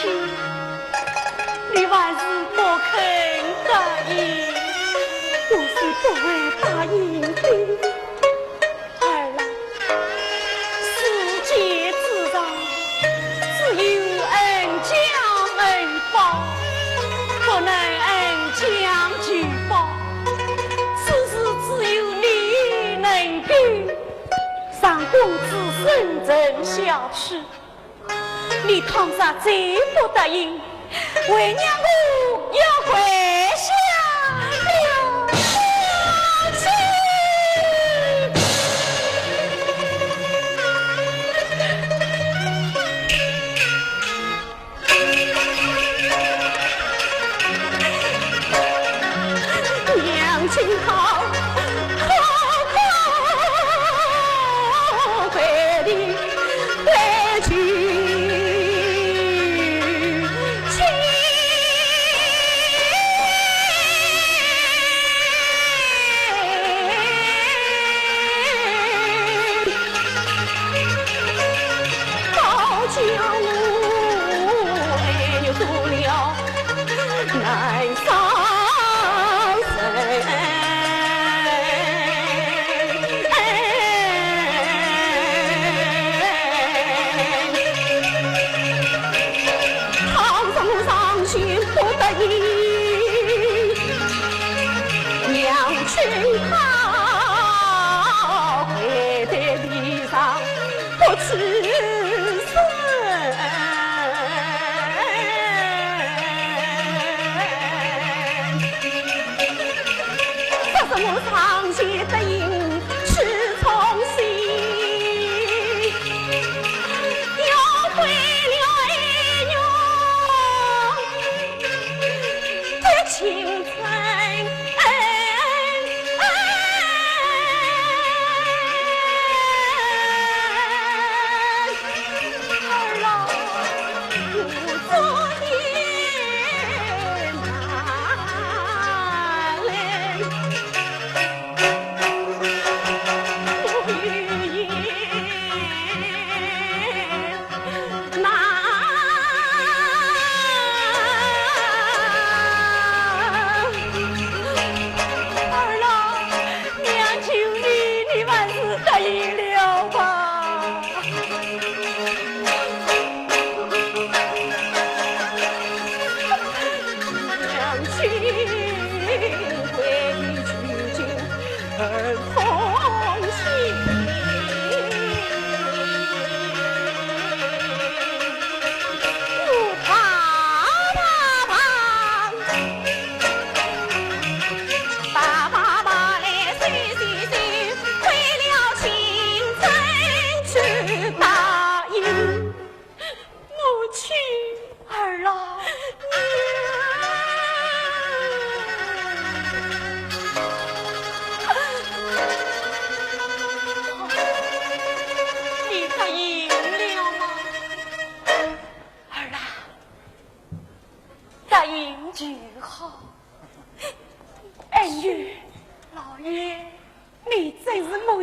你还是不肯答应。我是不会答应的。儿啊，世界之上，只有恩将恩报，不能恩将仇报。此事只有你能够让公子生存下去。 你倘若再不答应，为娘我要跪下了。 娘亲好，好，好，快点回去。 好叫我又做了难伤神。倘若我伤心不得已， 娘亲她跪在地上不吱声。说什么上前答应去从西，要回了爱娘 的青春。儿啊，我做的哪来？ 儿啊，娘求你，你还是答应了吧。娘亲，回去就很痛心。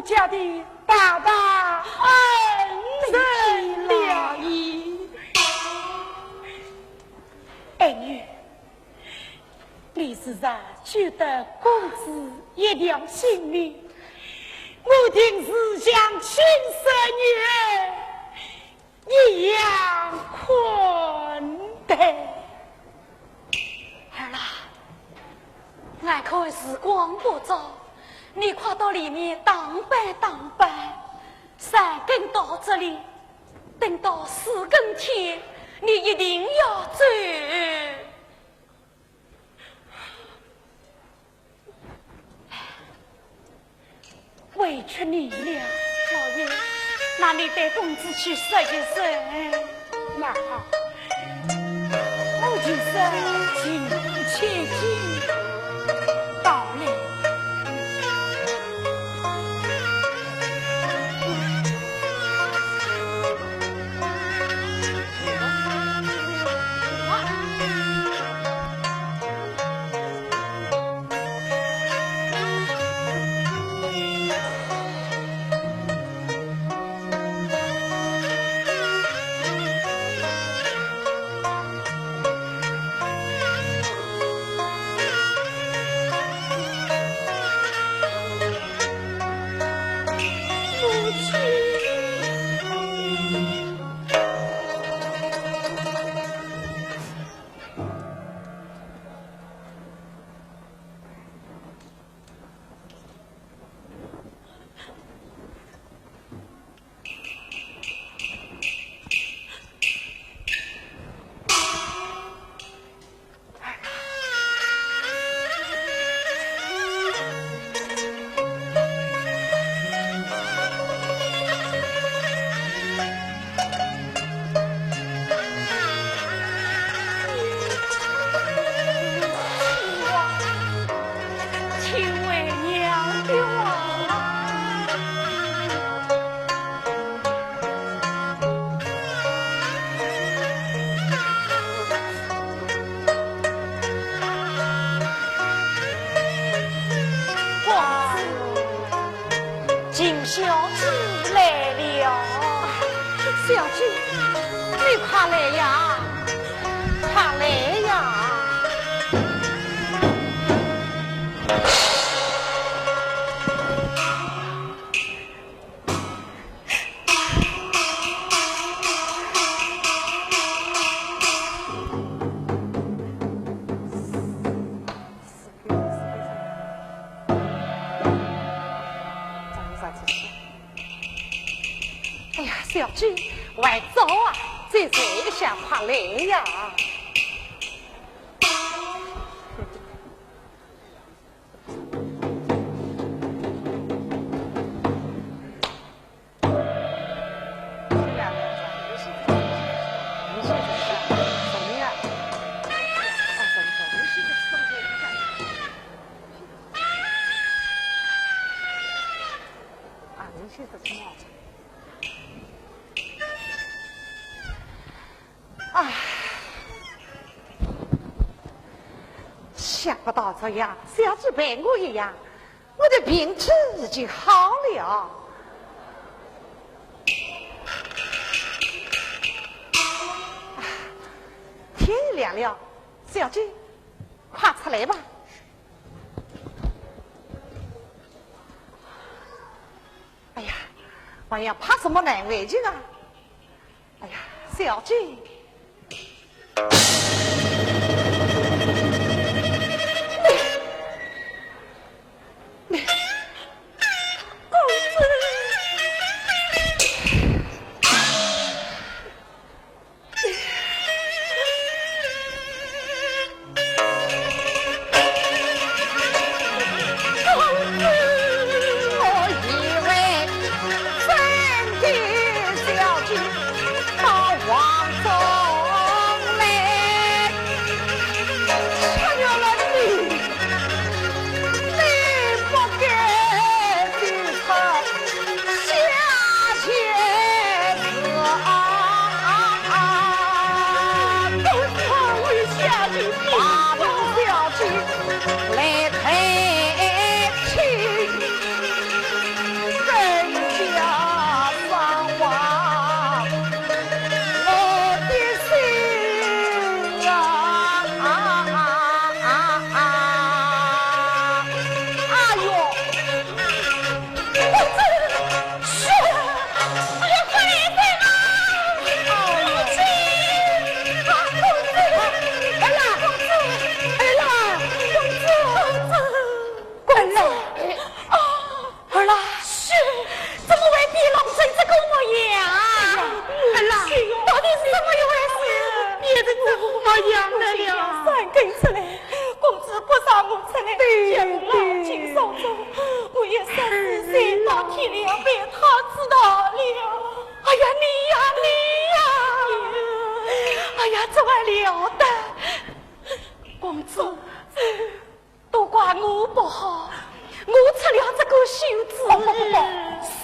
家的大大恩人了矣。爱女，你若是救得公子一条性命，我定是像亲生女儿 一样款待。儿啊，俺看时光不早，你快到里面打扮打扮，三更到这里，等到四更天，你一定要走。 委屈你了。老爷，那你对公子去说一声。那好，我就说：请且进，到来。秦小姐来了。小姐，你快来呀，快来呀！哎呀，小姐，还早啊，再睡一下，快来呀！啊，想不到这样，小姐陪我一样， 我的病情已经好了。啊，天也亮了，小姐，快出来吧。哎呀，哎呀，怕什么难为情啊？ 哎呀，小姐。你，你，公子。怎么会变弄成这个模样？儿啊，到底是怎么一回事？变成这副模样来了。三更出来，公子不让我出来，对，叫我老亲送终，我也三四岁到天亮被他知道了。哎呀，你呀，你呀！哎呀，这还了得！公子，都怪我不好，我出了这个袖子。哦，不，不，不，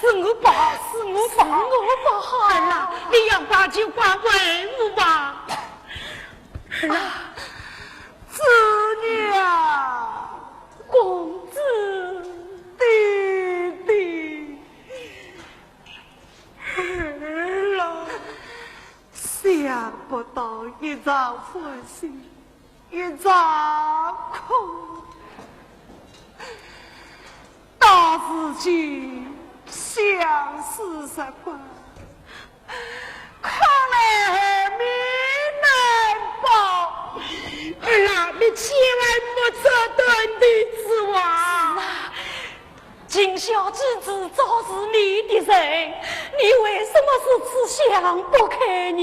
是我不好，是我不好。是我不好。儿啊，你要怪就怪为我吧。儿啊，子女啊，公子，弟弟，儿啊，想不到一场欢喜，一场苦。到如今相思入骨，看来命难保。儿啊，你千万莫做断头之王。是啊，今宵之子早是你的人，你为什么如此想不开呢？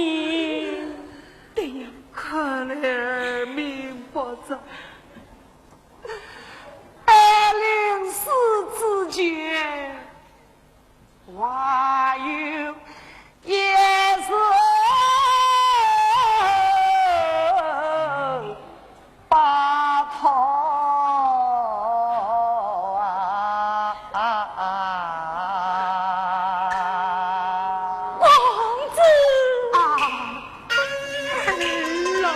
对呀，看来儿命不长。 在临死之前，还有一事拜托啊。 公子啊，儿啊，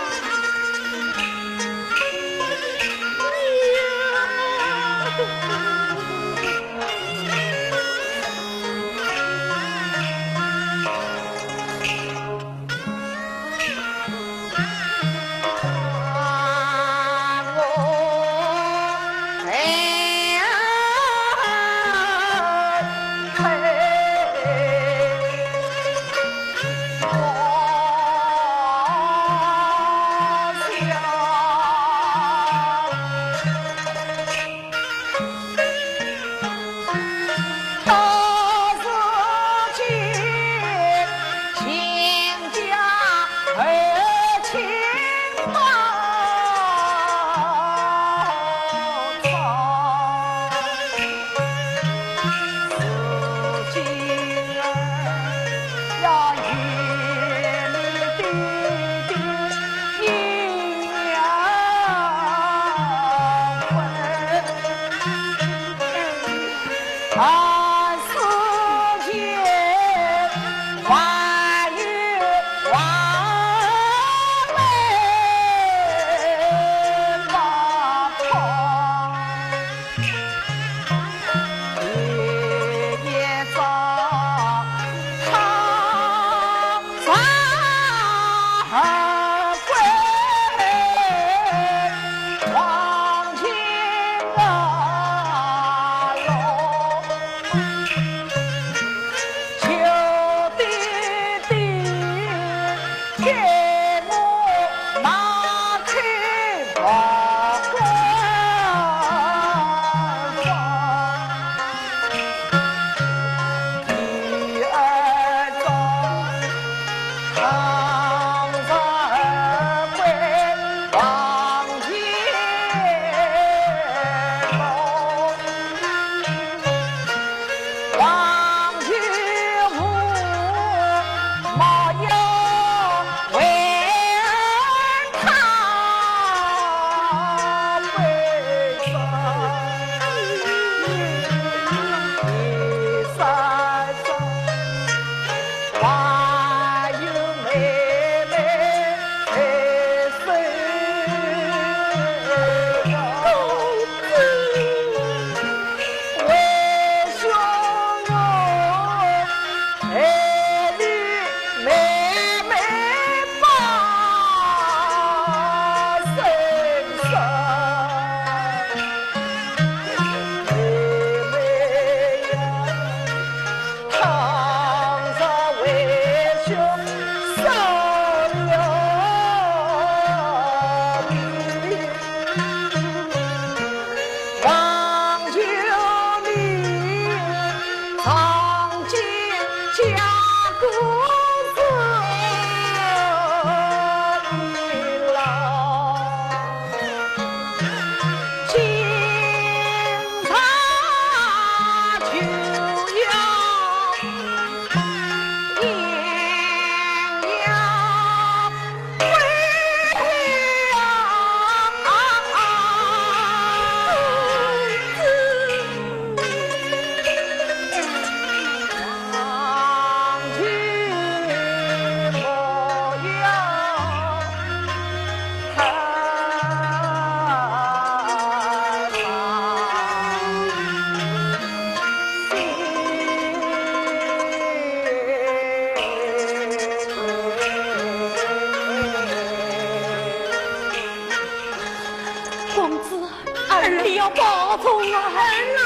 宗啊，儿啊，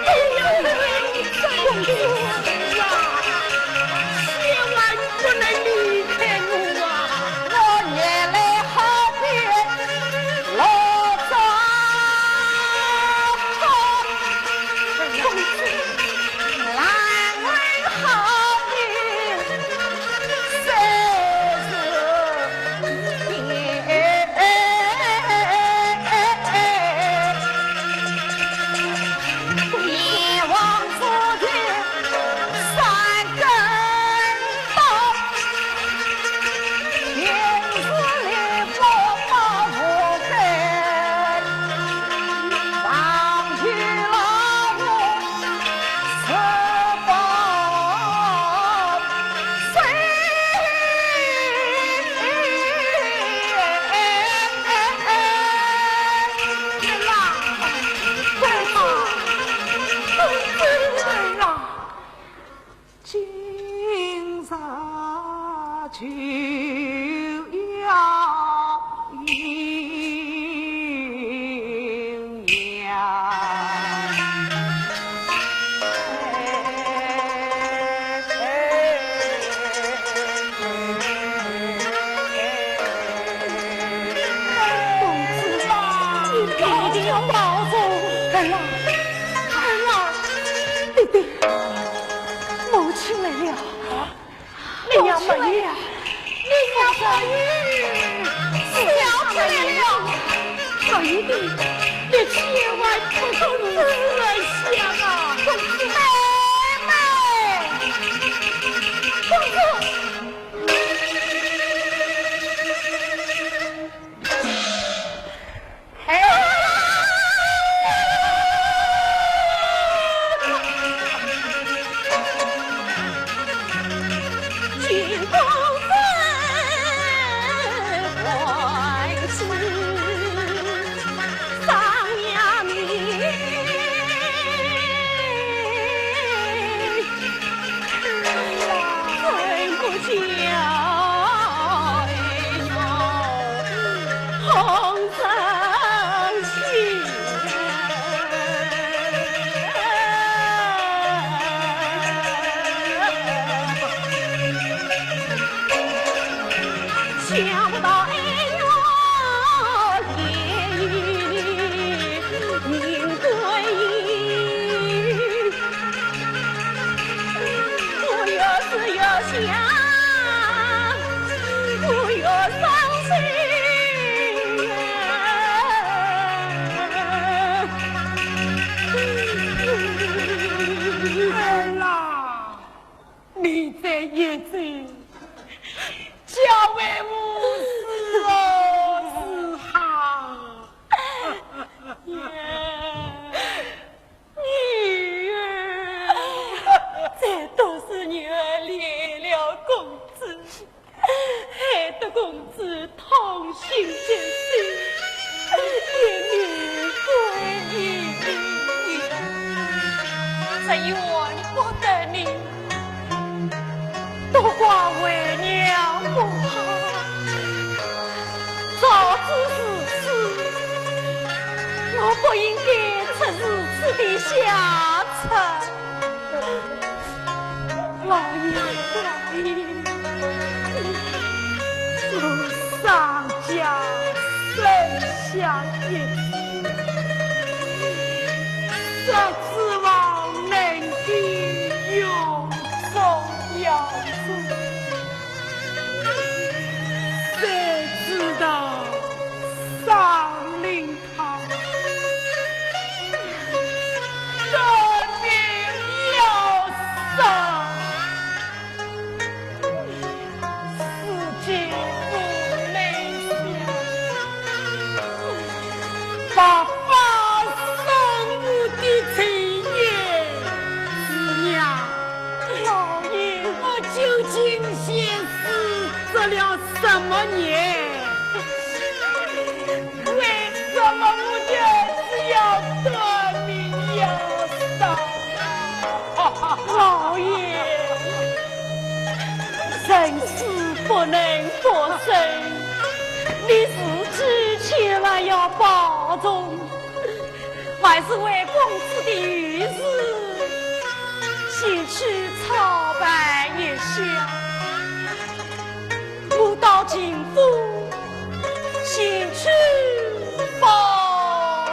你要是不走啊，千万不能离开我啊！我原来好比老早，公子，难为好比 今日就要 公子啊，你一定要保重。儿啊，儿啊，爹爹，母亲来了。 你娘没有，你娘没有，笑出来了。宝玉的，你千万不可以这样啊！妹妹，公子。 儿啊，你这一走， 家为父是哦是哈。女儿，这都是女儿连累了公子，害得公子痛心疾首，也命归阴。这怨不得你。 都怪为娘不好，早知如此，我不应该出如此的下策。老爷，老爷，我商家生下一子，实指望能够永 奉养子，谁知道商林他得病要丧，自己不能想，白发送我的亲娘。 老爷，我究竟先是做了什么孽？为什么我的儿子要得病要丧啊？老爷，人死不能复生，你自己千万要保重。还是为公子的后事，前去操办一下。我到秦府，前去报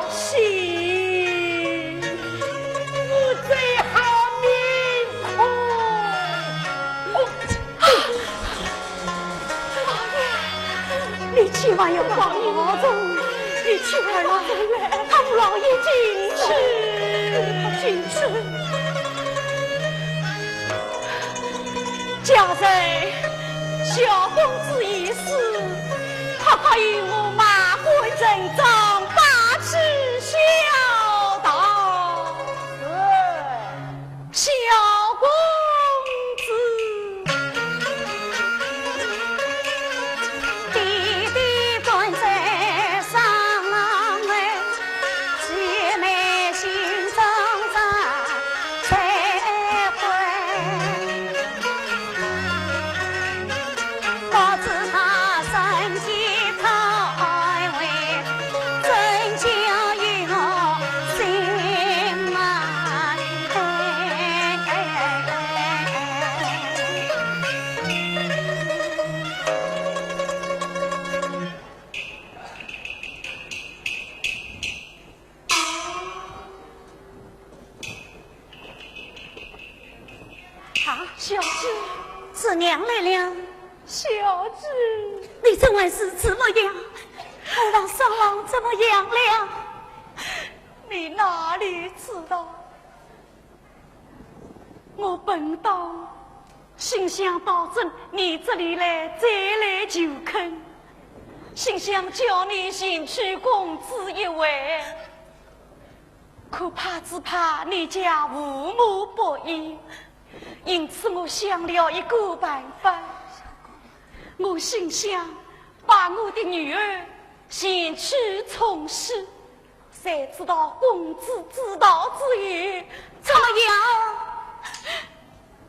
信。我最好命苦。老爷，你千万要保重，你千万要保重，他们老爷进去，进去。假如小公子一死，快快与我马换阵装，摆起孝道。 小公子。弟弟官在上郎哎，姐妹心中常在悔。 不知他身体太微，怎叫与我心难安？啊，小姐。是娘来了。小姐。你怎会如此模样？我让商郎怎么样了？你哪里知道？我本当心想到这，你这里来，再来求恳，心想叫你前去公子一会。 可怕只怕你家父母不依，因此我想了一个办法。我心想把我的女儿前去冲喜，谁知道公子知道之后，怎么样？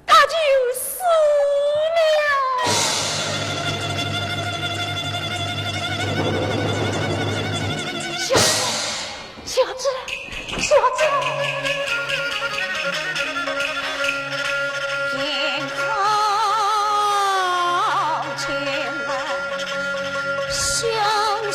他就死了。小姐，小姐，小姐。天上天来，相信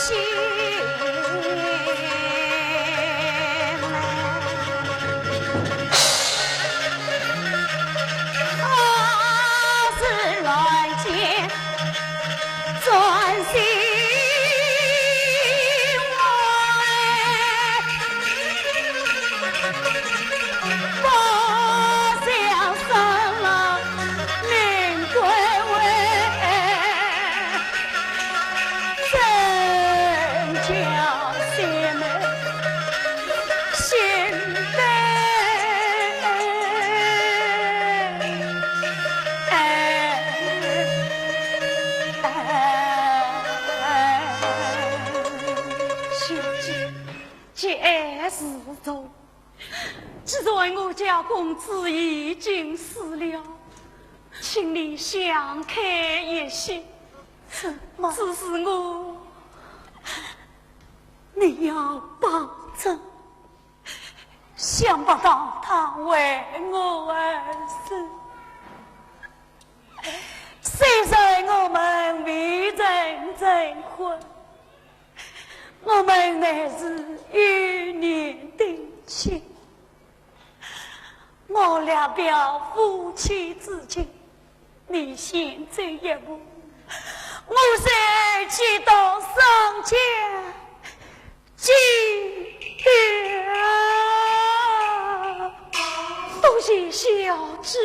小姐，节哀自重。 既然我家公子已经死了，请你想开一些。什么？只是我，你要保重，想不到他为我而死。虽然我们未曾成婚， 我们乃是幼年定亲，我略表夫妻之情，你先走一步，我再去到商家祭奠。多谢小姐。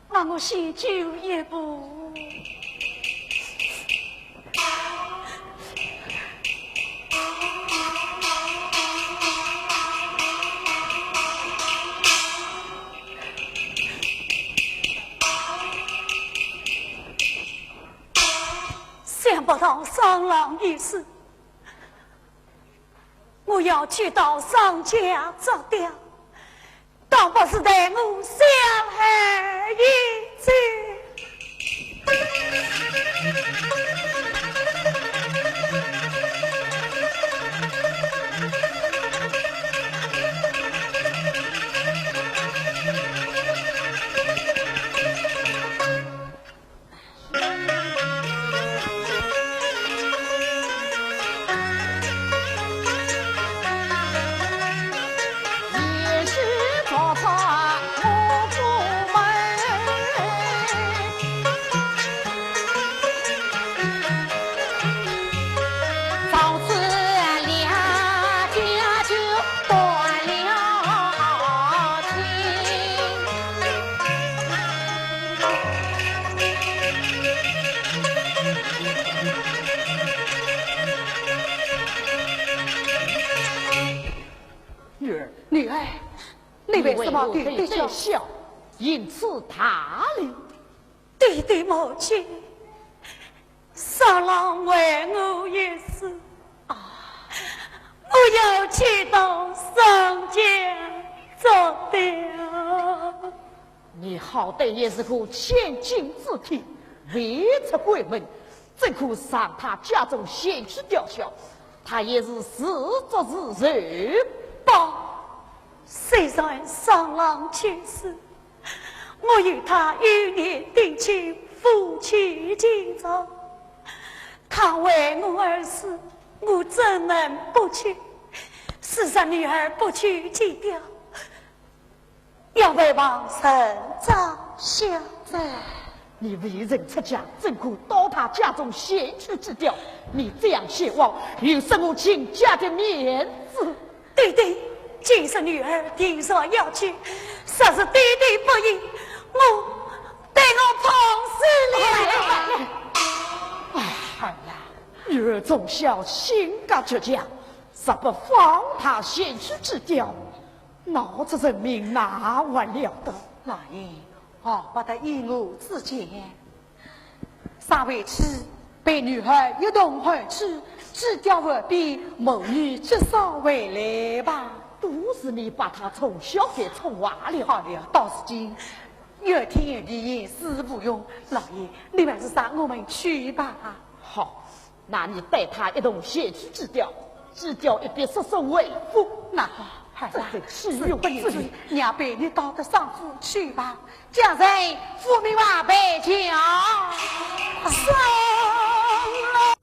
那我先走一步。想不到商郎一死，我要去到商家作吊， 倒不如待我小孩一去。对，对，对，小，因此大礼。对，对，母亲，商郎为我一死，我要去到商家做吊。你好歹也是个千金之体，未出闺门，怎可上他家中前去吊孝？他也是自作自受吧。虽然商郎去世，我与他幼年定亲，夫妻情长，他为我而死，我怎能不去？是若女儿不去祭吊，要为望人家想着。你未曾出嫁，怎可到他家中前去祭吊？你这样前往，有失我秦家的面子。对，对，今日女儿定然要去，若是爹爹不依，我，待我碰死了。哎呀，女儿从小性格倔强，若不放她前去祭吊，闹出人命，哪还了得？老爷，何不得依我之见，上回去陪女儿一同回去，祭吊完毕，母女及早回来吧。都是你把她从小给宠坏了。好了，到如今怨天怨地也是无用。老爷，你还是让我们去吧。好，那你带她一同前去祭吊，祭吊一毕，速速回府。那好，孩儿啊，这是岂容之理。是，娘陪你到得商府去吧。将在府门外备轿。商郎。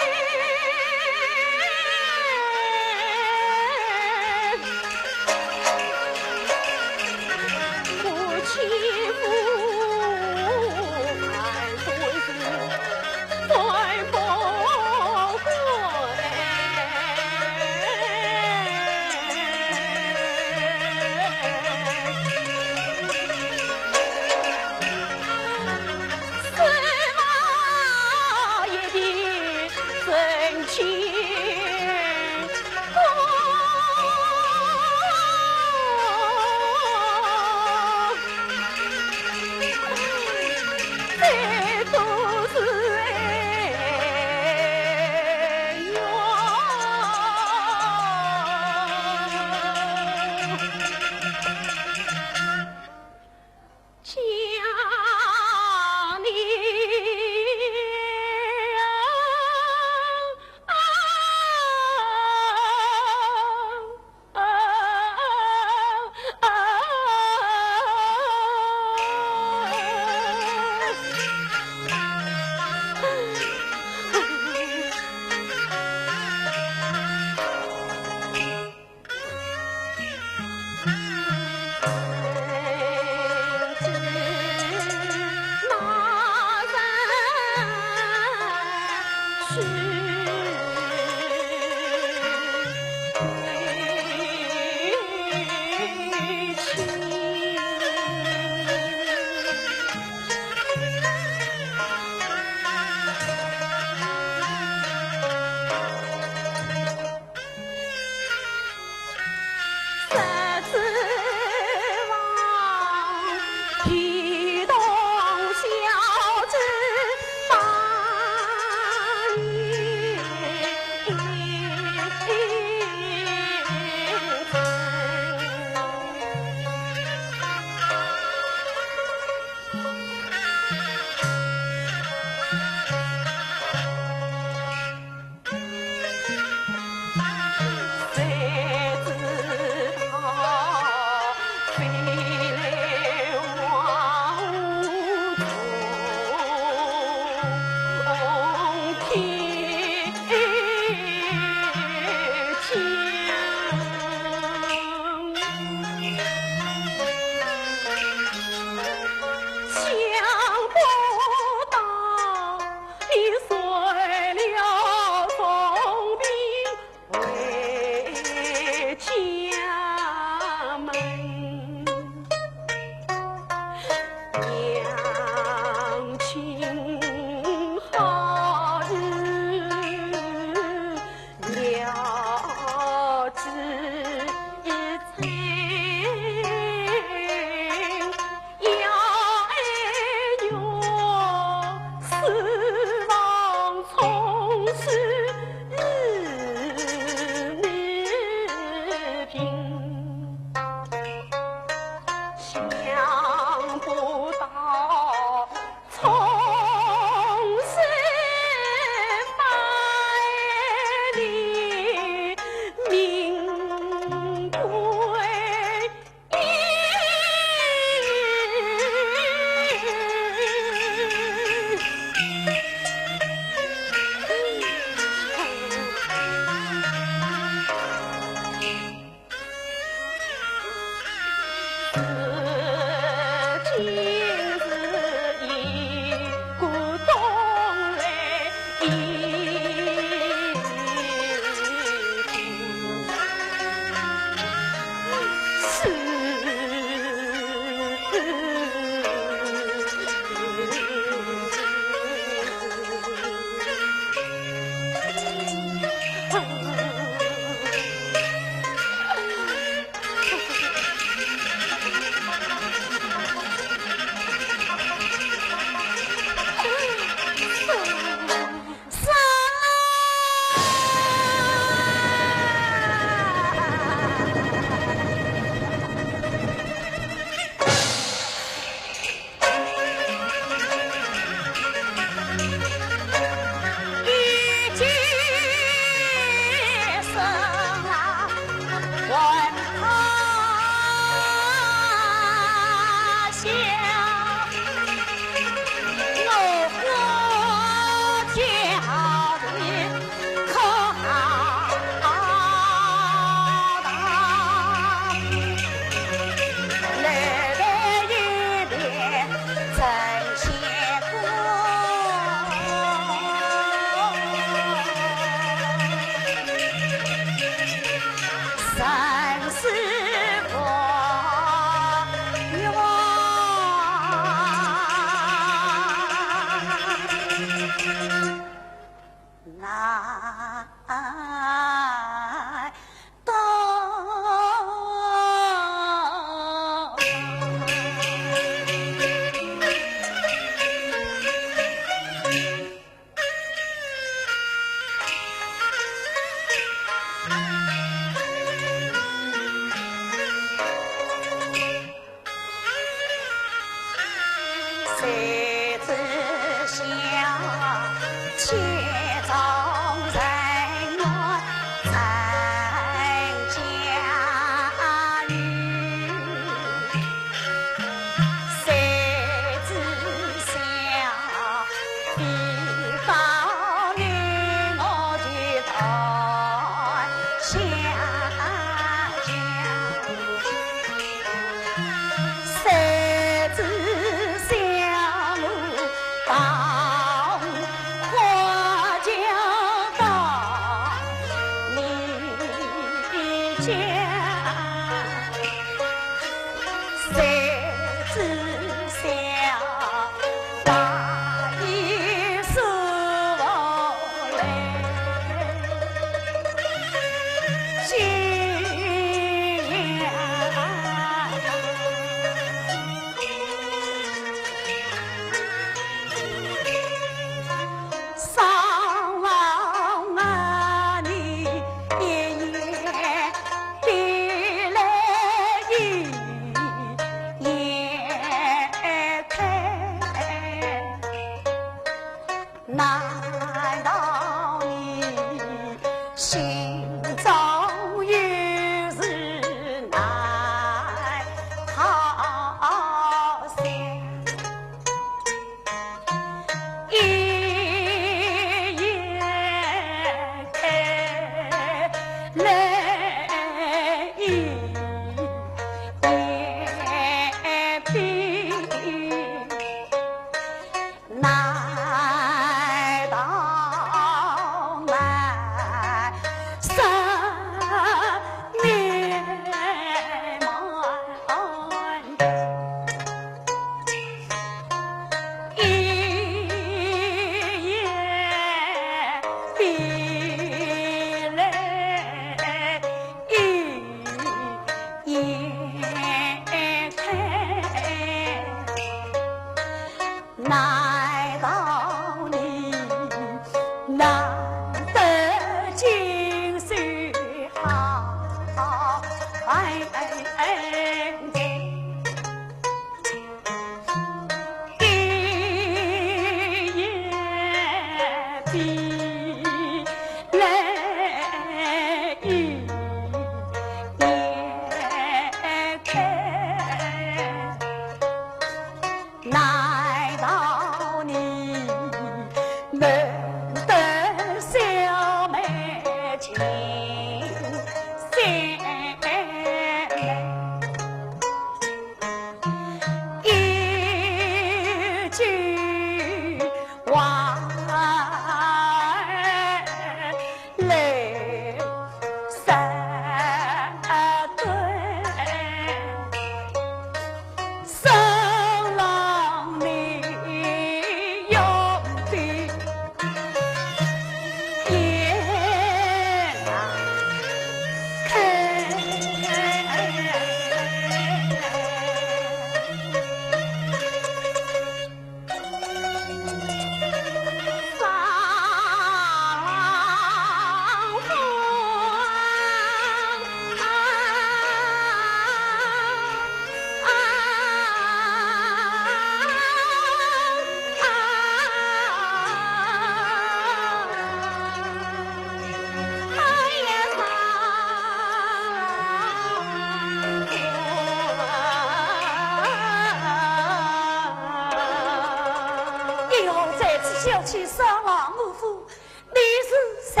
哎哟，在此小姐上郎我府，你是谁？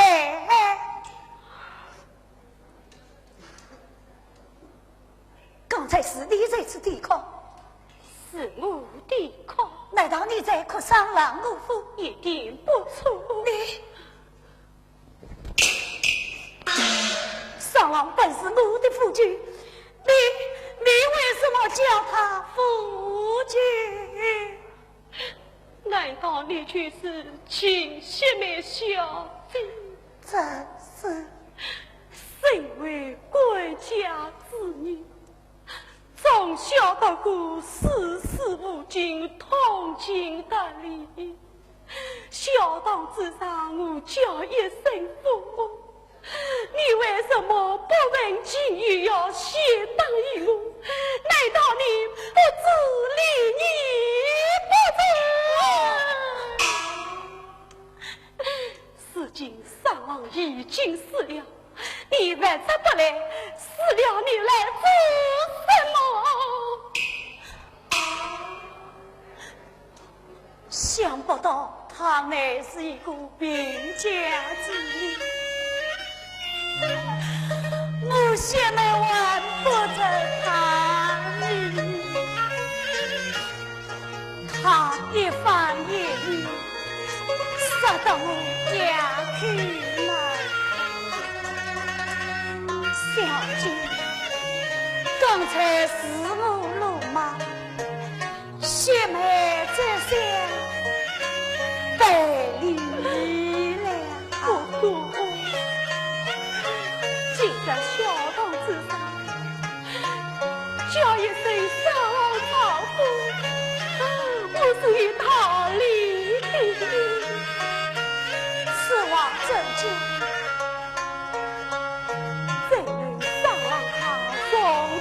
刚才是你在此抵抗？是我抵抗。难道你在哭上郎我府？一点不错。你，上郎本是我我的夫君，你，你为什么叫他夫君？难道你就是秦雪梅小姐？正是。身为贵家之女，从小到大事事无惊，通情达理。小堂之上，我叫一声父母，你为什么不问情由，要先打于我？难道你不知礼义不成？如今商郎已经死了，你还出不来，死了你来做什么？ 想不到她乃是一个贫家之女，我现在还不得她呢。她一番言语，说得我压口难。小姐，刚才是我鲁莽， 雪梅这厢赔礼了。不过，今朝小堂之上，叫一声商郎丈夫，我是有道理的。此话怎讲？ 怎奈商郎他重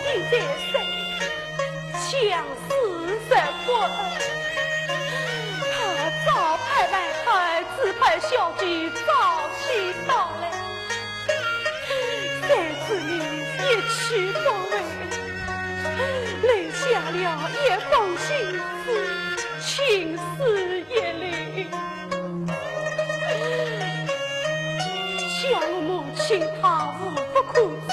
病在身，强势则不得。他早盼晚盼，只盼小姐早些到来。谁知你一去不回，留下了一封信纸，情书一封。 想我母亲她无不可憎，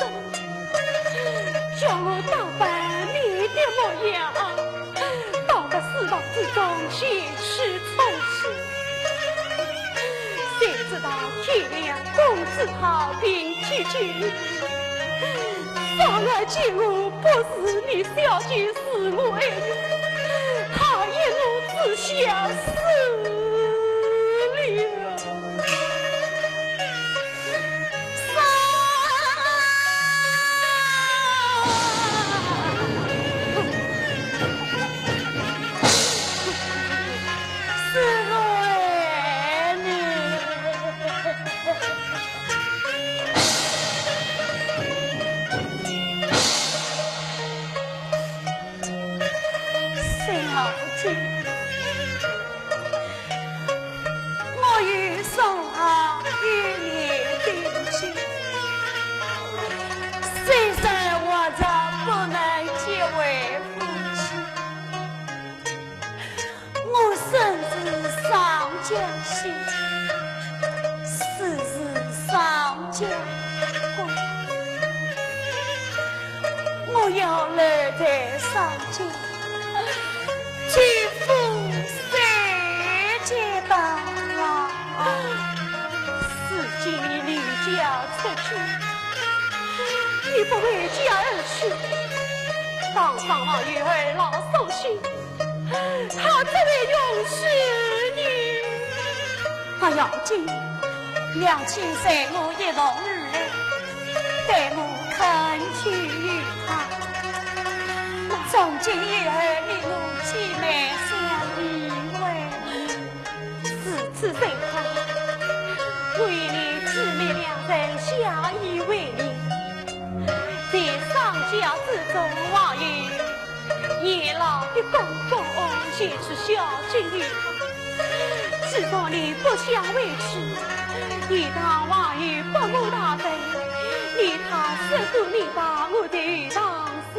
叫我打扮你的模样，到个书房之中前去冲洗。谁知道天亮公子他并未归去，商郎见我不是你小姐是我的，他一怒之下死了。 小姐，我与商郎一年定亲，虽然我这不能结为夫妻，我身是商家兴，死是商家。 我要留在商家，替夫守节当啊。如今你离家出去，你不回家而去，当商郎又二老伤心， 他怎会容许你？不要紧，娘亲随我一同而来，待我恳求于她。从今以后，你我姐妹相依为命。如此甚好，唯你姊妹两人相依为命，在商家之中，还有 年老的公公前去孝敬于他。自从你不想回去，学堂还有伯母大人，念他是个你把我的学堂事。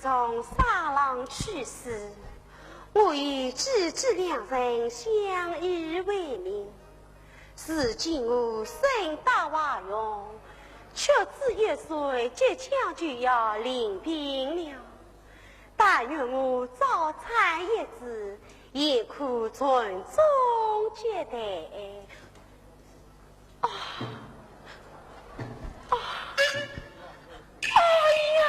从沙浪去世，我与姐姐两人相依为命。如今我身带怀孕，却只一岁，即将就要临盆了。但愿我早产一子，也可传宗接代。 啊！啊！哎呀！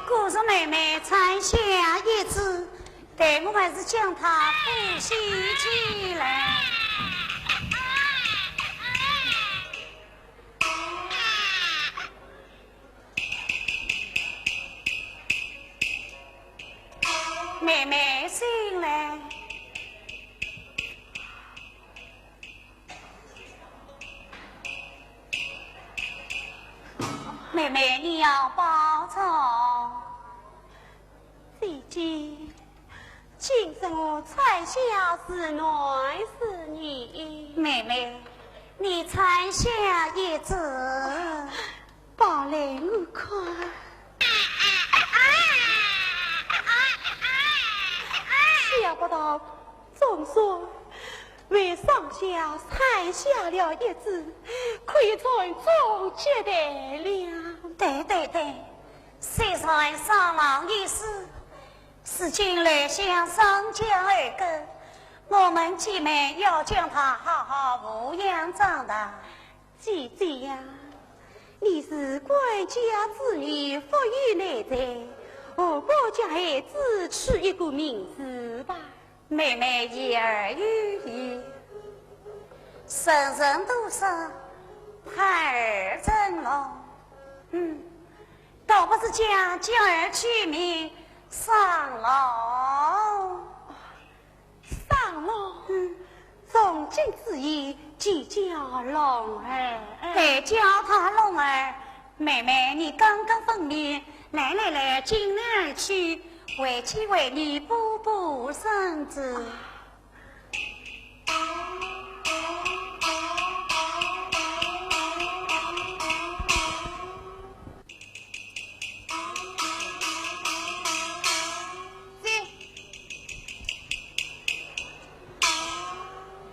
可是妹妹产下一子，待我还是将她扶起起来。 妹妹醒来。妹妹，你要保重。姐姐，今日我产下是男是女？妹妹，你产下一子。 报来我看。想不到总算为商家产下了一子，可以传宗接代了。对对对，虽然商郎已死，如今留下商家二个，我们姐妹要将他好好抚养长大。 姐姐呀，你是官家之女，腹有内胎，何不将孩子取一个名字吧？妹妹言而有意，人人都说胎儿成龙。嗯，倒不如将娇儿取名商龙。 商龙，嗯，从今之后就叫龙儿。对，叫他龙儿。妹妹，你刚刚分娩，来来来，进来而去，为妻为你补补身子。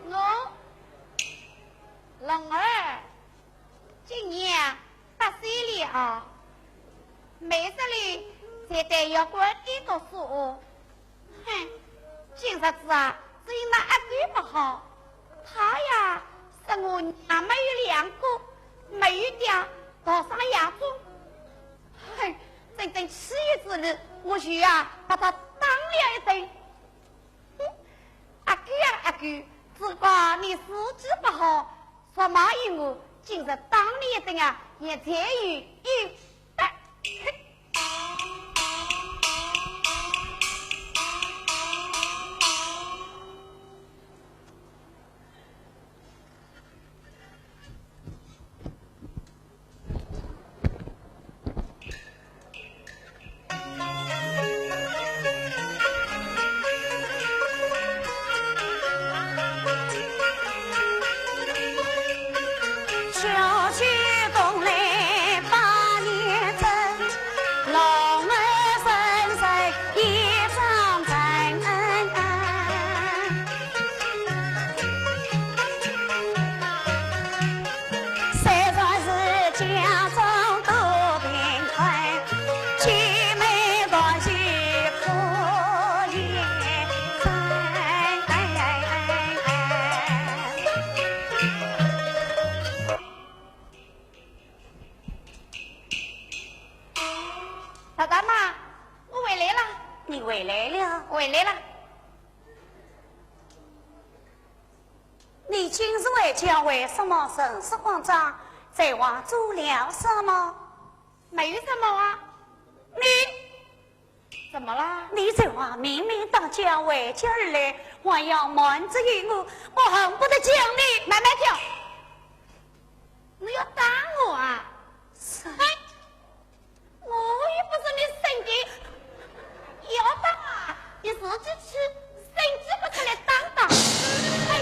我，龙儿，今年八岁了啊，每日里在学馆里读书。 哼，今日子啊，只有那阿狗不好，他呀，说我娘没有两个，没有爹，逃上野种。哼，真正气于之后，我就啊，把他打了一顿。哼，阿狗啊阿狗，只怪你自己不好，说嘛由我，今日打你一顿啊，也才有一 小姐同来把你回来了。你今日回家为什么神色慌张？在外做了什么？没有什么啊。你怎么了？你在外明明打架，回家而来，还要瞒着于我，我恨不得将你……慢慢叫。你要打我啊？是。哎，我又不是你生的，要打啊，你自己去生几个出来打打。哎。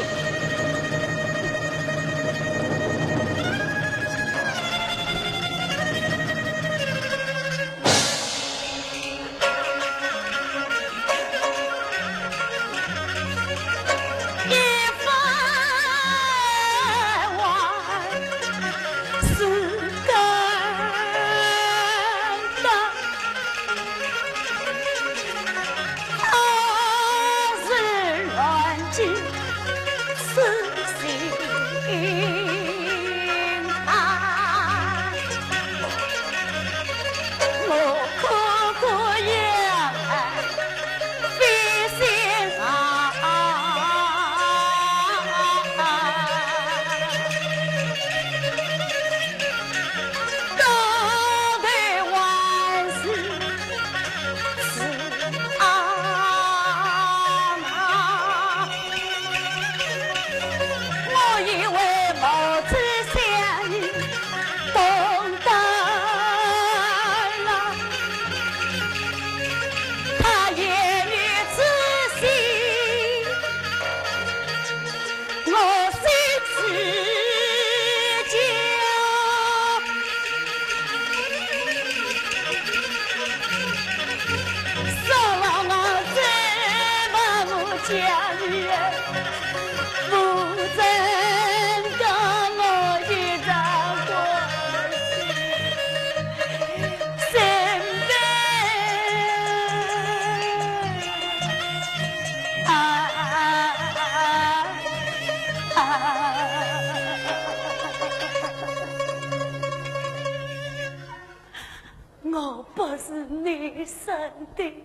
我不是你生的，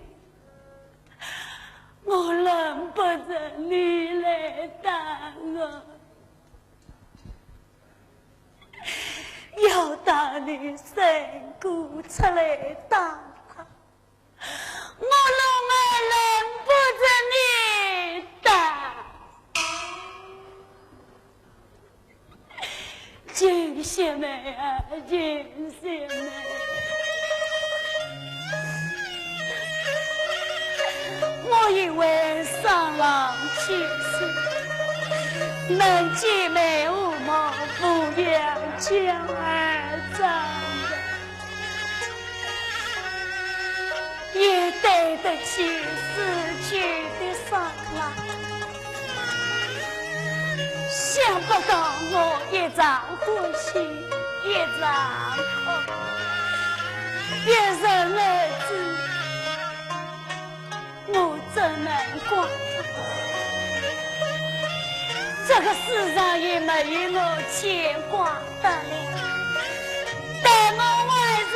我轮不着你来打我。要打你生个出来打，我弄儿轮不着你打。 金喜妹啊，金喜妹，我以为商郎去世，能见妹和母，抚养娇儿长大。 也对得起死去的商郎，想不到我一场欢喜，一场苦，别人儿子，我怎能怪？这个世上也没有我牵挂 得了，待我还是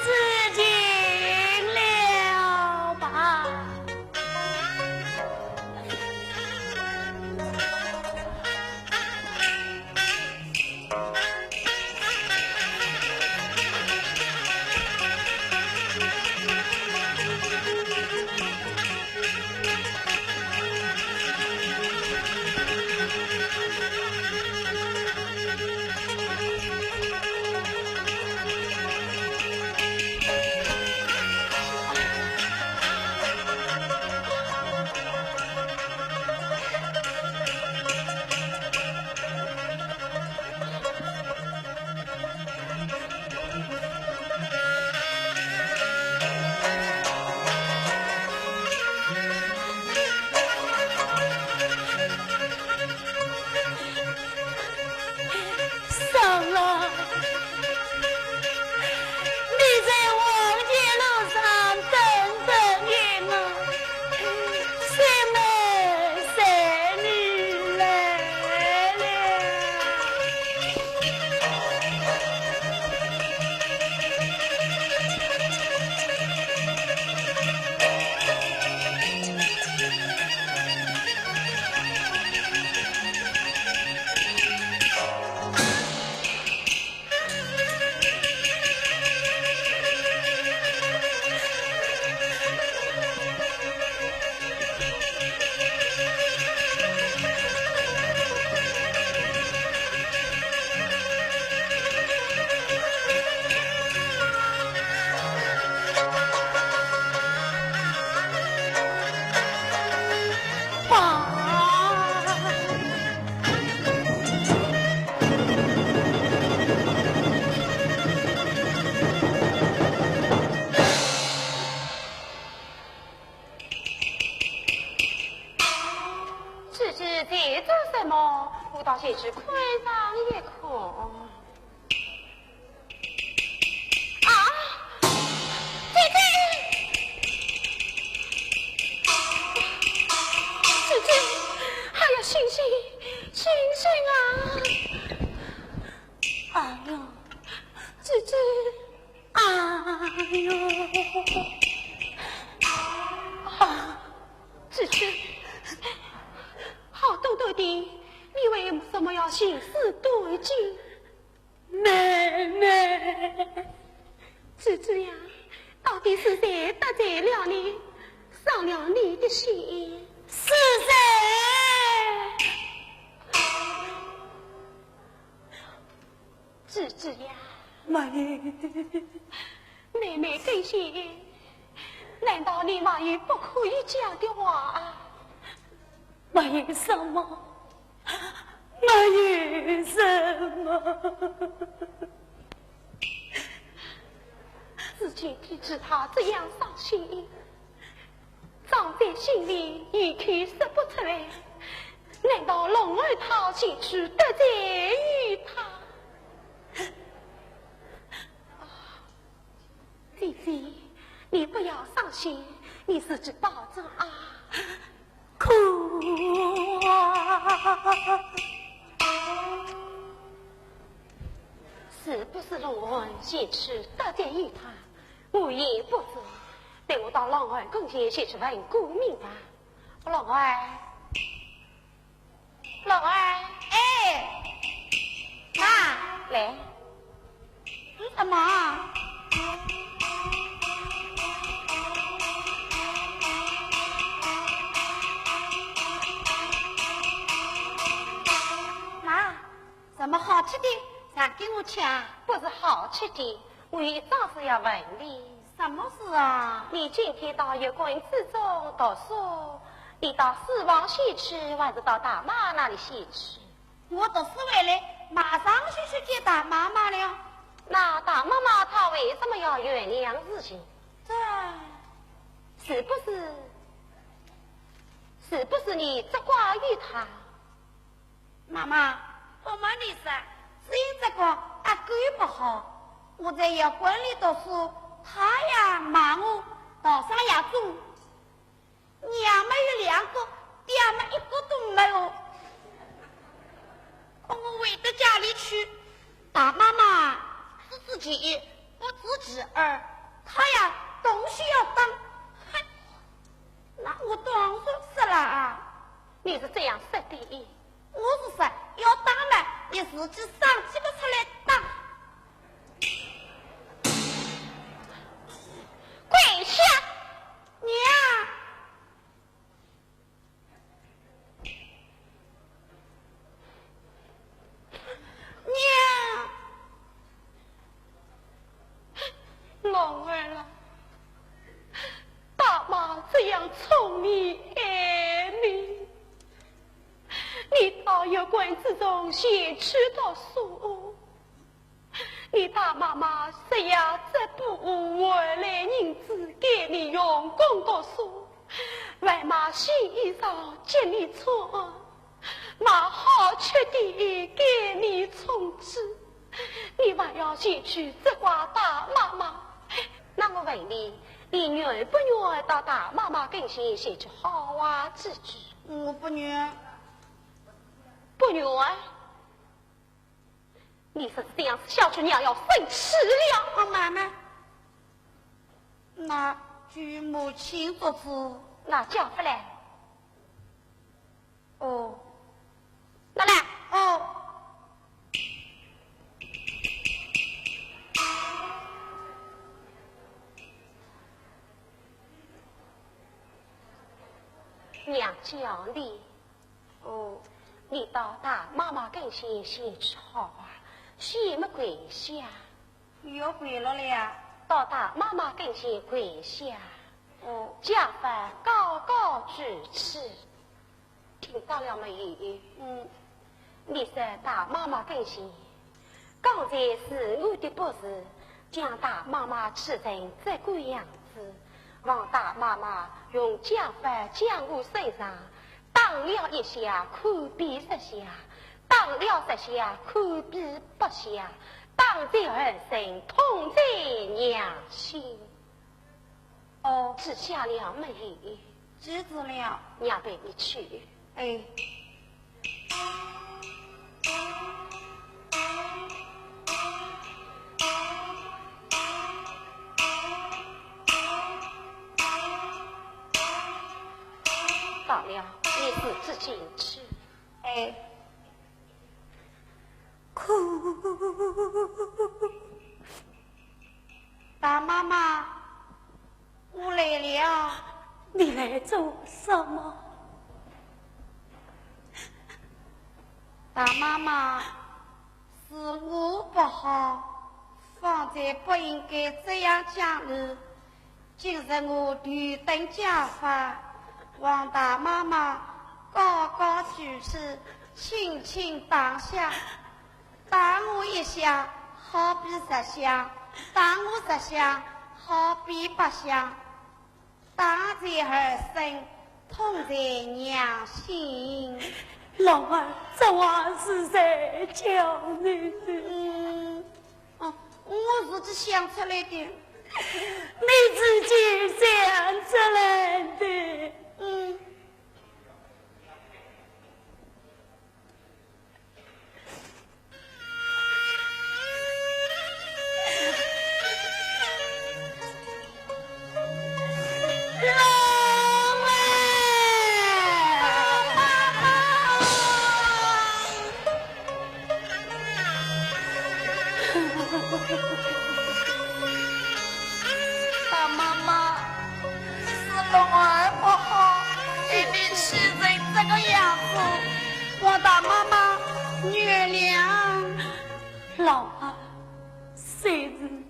自尽了吧。我到前去看上一看。啊，姐姐，姐姐，哎呀，醒醒，醒醒啊！哎呀，姐姐，哎呦，啊，姐姐，好端端的，你为什么要寻死短见？ 妹妹。姐姐呀，到底是谁得罪了你，伤了你的心？是谁？姐姐呀，妹妹，妹妹跟前，难道你还有不可以讲的话？没有什么。 没有什么。自己听见他这样伤心，藏在心里，一口说不出来。难道弄儿他前去得罪于他？啊， 姐姐，你不要伤心，你自己保重啊。苦啊！是不是弄儿前去得罪于他？我也不知，待我到弄儿跟前先去问个明白。弄儿， 弄儿。哎，妈。来。你怎么？妈，什么好吃的？拿给我吃啊。不是好吃的，我有桩事要问你。 什么事啊？你今天到学馆之中读书，你到书房先去，还是到大妈那里先去？我读书回来，马上就去见大妈妈了。那大妈妈她为什么要原谅事情？这，是不是，是不是你责怪于她？ 妈妈，我问你说，只有这个阿狗不好。我在学馆里读书，他呀骂我，道上也种，娘没有两个，爹没一个都没有。我回到家里去，大妈妈指指前，不知其二，他呀动手要打，哼，那我当然说了啊。你是这样说的？ 我是说，要打嘛，你自己生几个出来打。跪下！娘！娘！ 弄儿啊，大妈这样宠你、爱你，你到学馆之中先去读书。你大妈妈日夜织布换来银子给你用功读书，还买新衣裳给你穿。 买好吃的给你充饥，你还要前去责怪大妈妈。那我问你，你愿不愿到大妈妈跟前先去好话几句？我不愿。不愿？你是这样下去，娘要生气了。哦，妈妈，那据母亲做主。那叫出来。 哦。拿来。哦。娘教你。哦。你到大妈妈跟前先去好啊，先么跪下。 又跪了了呀。到大妈妈跟前跪下。哦。家父高高举起，听到了没有？嗯。你在大妈妈跟前，刚才是我的不是，将大妈妈气成这个样子，望大妈妈用家父将我身上 打了一下，可比十下，当了十下，堪比八下，当罪二声，痛在娘心。哦，这下了没有？知道了。娘陪你去。哎。 到了，你自己进去。哎。哭。大妈妈，我来了。你来做什么？大妈妈，是我不好，方才不应该这样讲你。 今日我头等家法，望大妈妈高高举起，轻轻打下。打我一下，好比十下；打我十下，好比八下。打罪二声，痛在娘心。老二，这话是谁教你的？嗯， 哦，我自己想出来的。你自己想出来的？嗯。大妈妈，是龙儿不好，被你气成这个样子，望大妈妈原谅。老二，虽然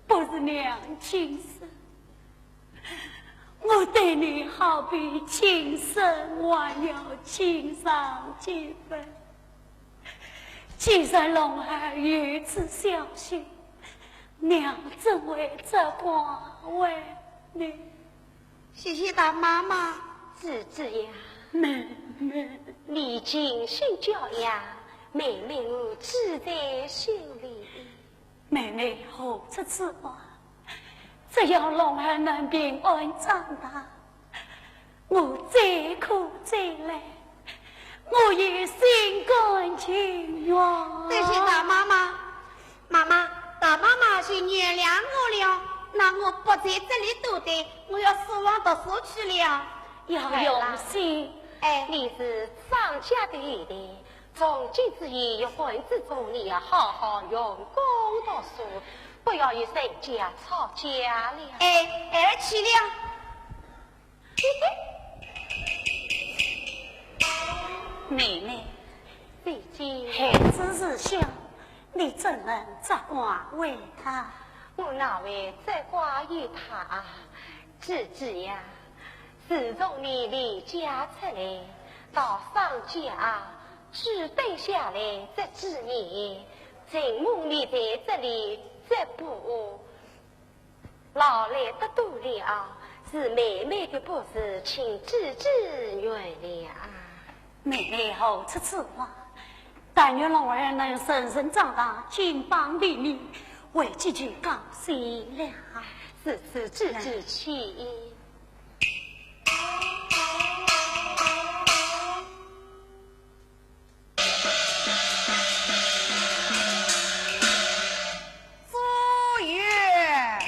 不是娘亲生，我对你好比亲生，还要亲上几分。既然龙儿如此孝顺，娘怎会责怪于你？谢谢大妈妈。姐姐呀，妹妹，你尽心教养，妹妹我记在心里。 妹妹何出此话？只要龙儿能平安长大，我再苦再累，我也心甘情愿。多谢大妈妈。妈妈，大妈妈已经原谅我了，那我不在这里多待，我要书房读书去了。要用心。哎。你是张家的后代， 从今之后，学馆之中，你要好好用功读书，不要与人家吵架了。哎，哎，去了。妹妹，姐姐。孩子是小，你怎能责怪于他？我哪会责怪于他？姐姐呀，自从你离家出来，到商家 住等下来这几年，承蒙你在这里织布，劳累得多了，是妹妹的不是，请姐姐原谅。妹妹何出此话？但愿龙儿能顺顺长大，金榜题名，为姐姐高兴了。如此姐姐请。 祝愿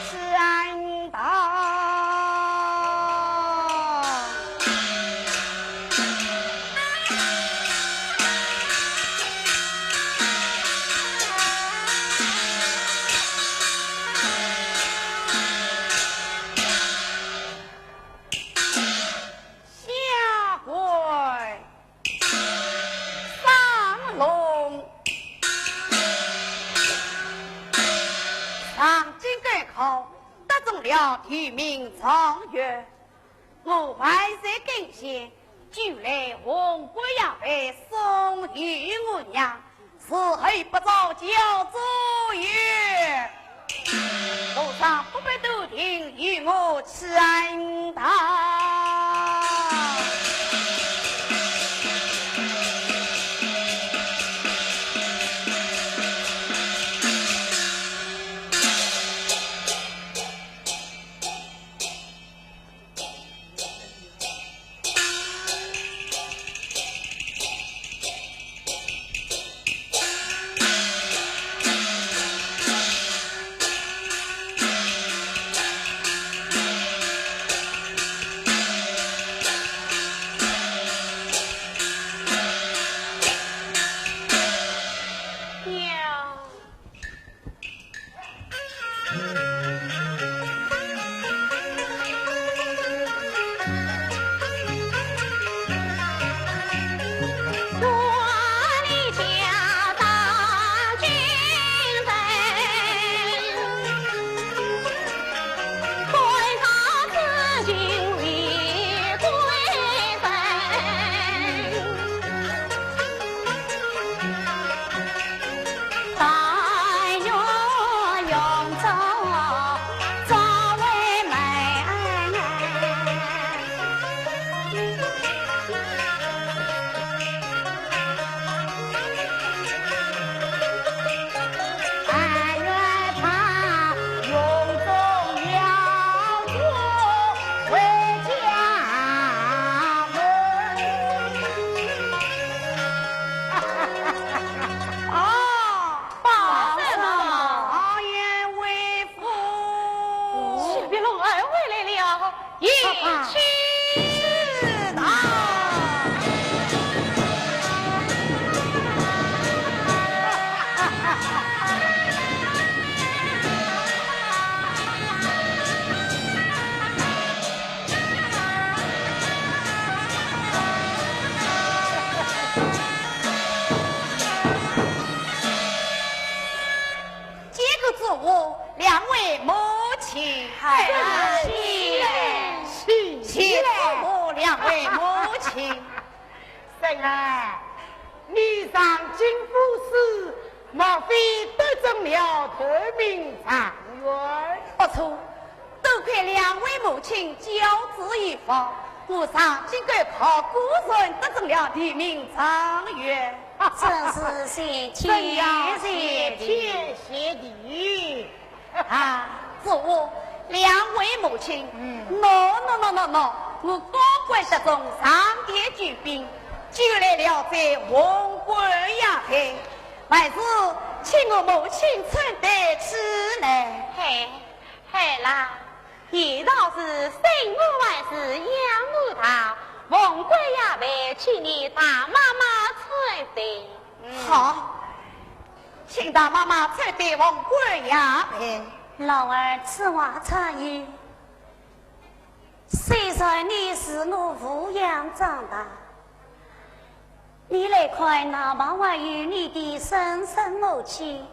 山大。 下跪上龙。上京赶考，得中了第一名状元，我万岁跟前，就来红冠扬眉送与我娘， 伺候不着叫做爷，路上不必多停，与我去安道。哎，你上京赴试，莫非得中了头名状元？不错，多亏两位母亲教子有方，我上京赶考果然得中了第一名状元。真是谢天谢地。谢天谢地。 啊，祖母，两位母亲，嗯。喏喏喏喏喏，我高官得中，上殿举兵，就来了这凤冠霞帔，还是请我母亲穿戴起来。嘿，嘿啦，一道是生我还是养我大，凤冠霞帔，请你大妈妈穿戴。嗯。好， 请大妈妈穿戴凤冠霞帔。老儿此话差矣。虽然你是我抚养长大，你来看那旁还有你的生身母亲，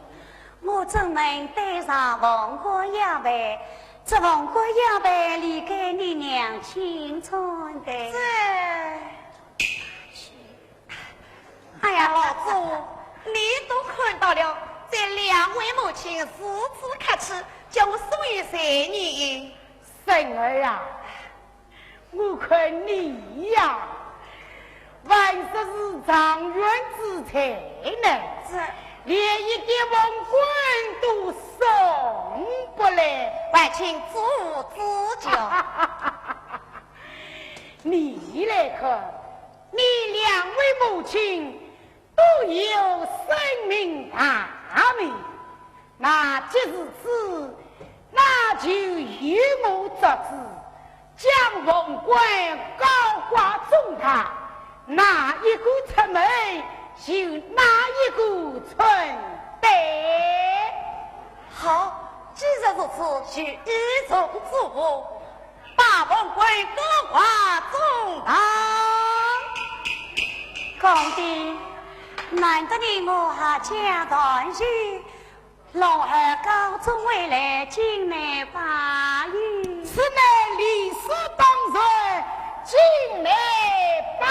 我怎能戴上凤冠霞帔？这凤冠霞帔留给你娘亲穿戴。这 哎呀，老祖，你都看到了，这两位母亲如此客气，叫我送与谁呢？孙儿啊，我看你呀，还是状元之才呢，是。连一顶凤冠都送不来，还请祖父指教。你来看， 你两位母亲都有深明大义，那既如此，那就由我作主，将凤冠高挂中堂，哪一个出门，就哪一个穿戴。好，既然如此，就依从祖父。 把凤冠高挂中堂。公子，难得你我阖家团聚，老儿高中回来，进来拜揖。此乃理所当然，进来拜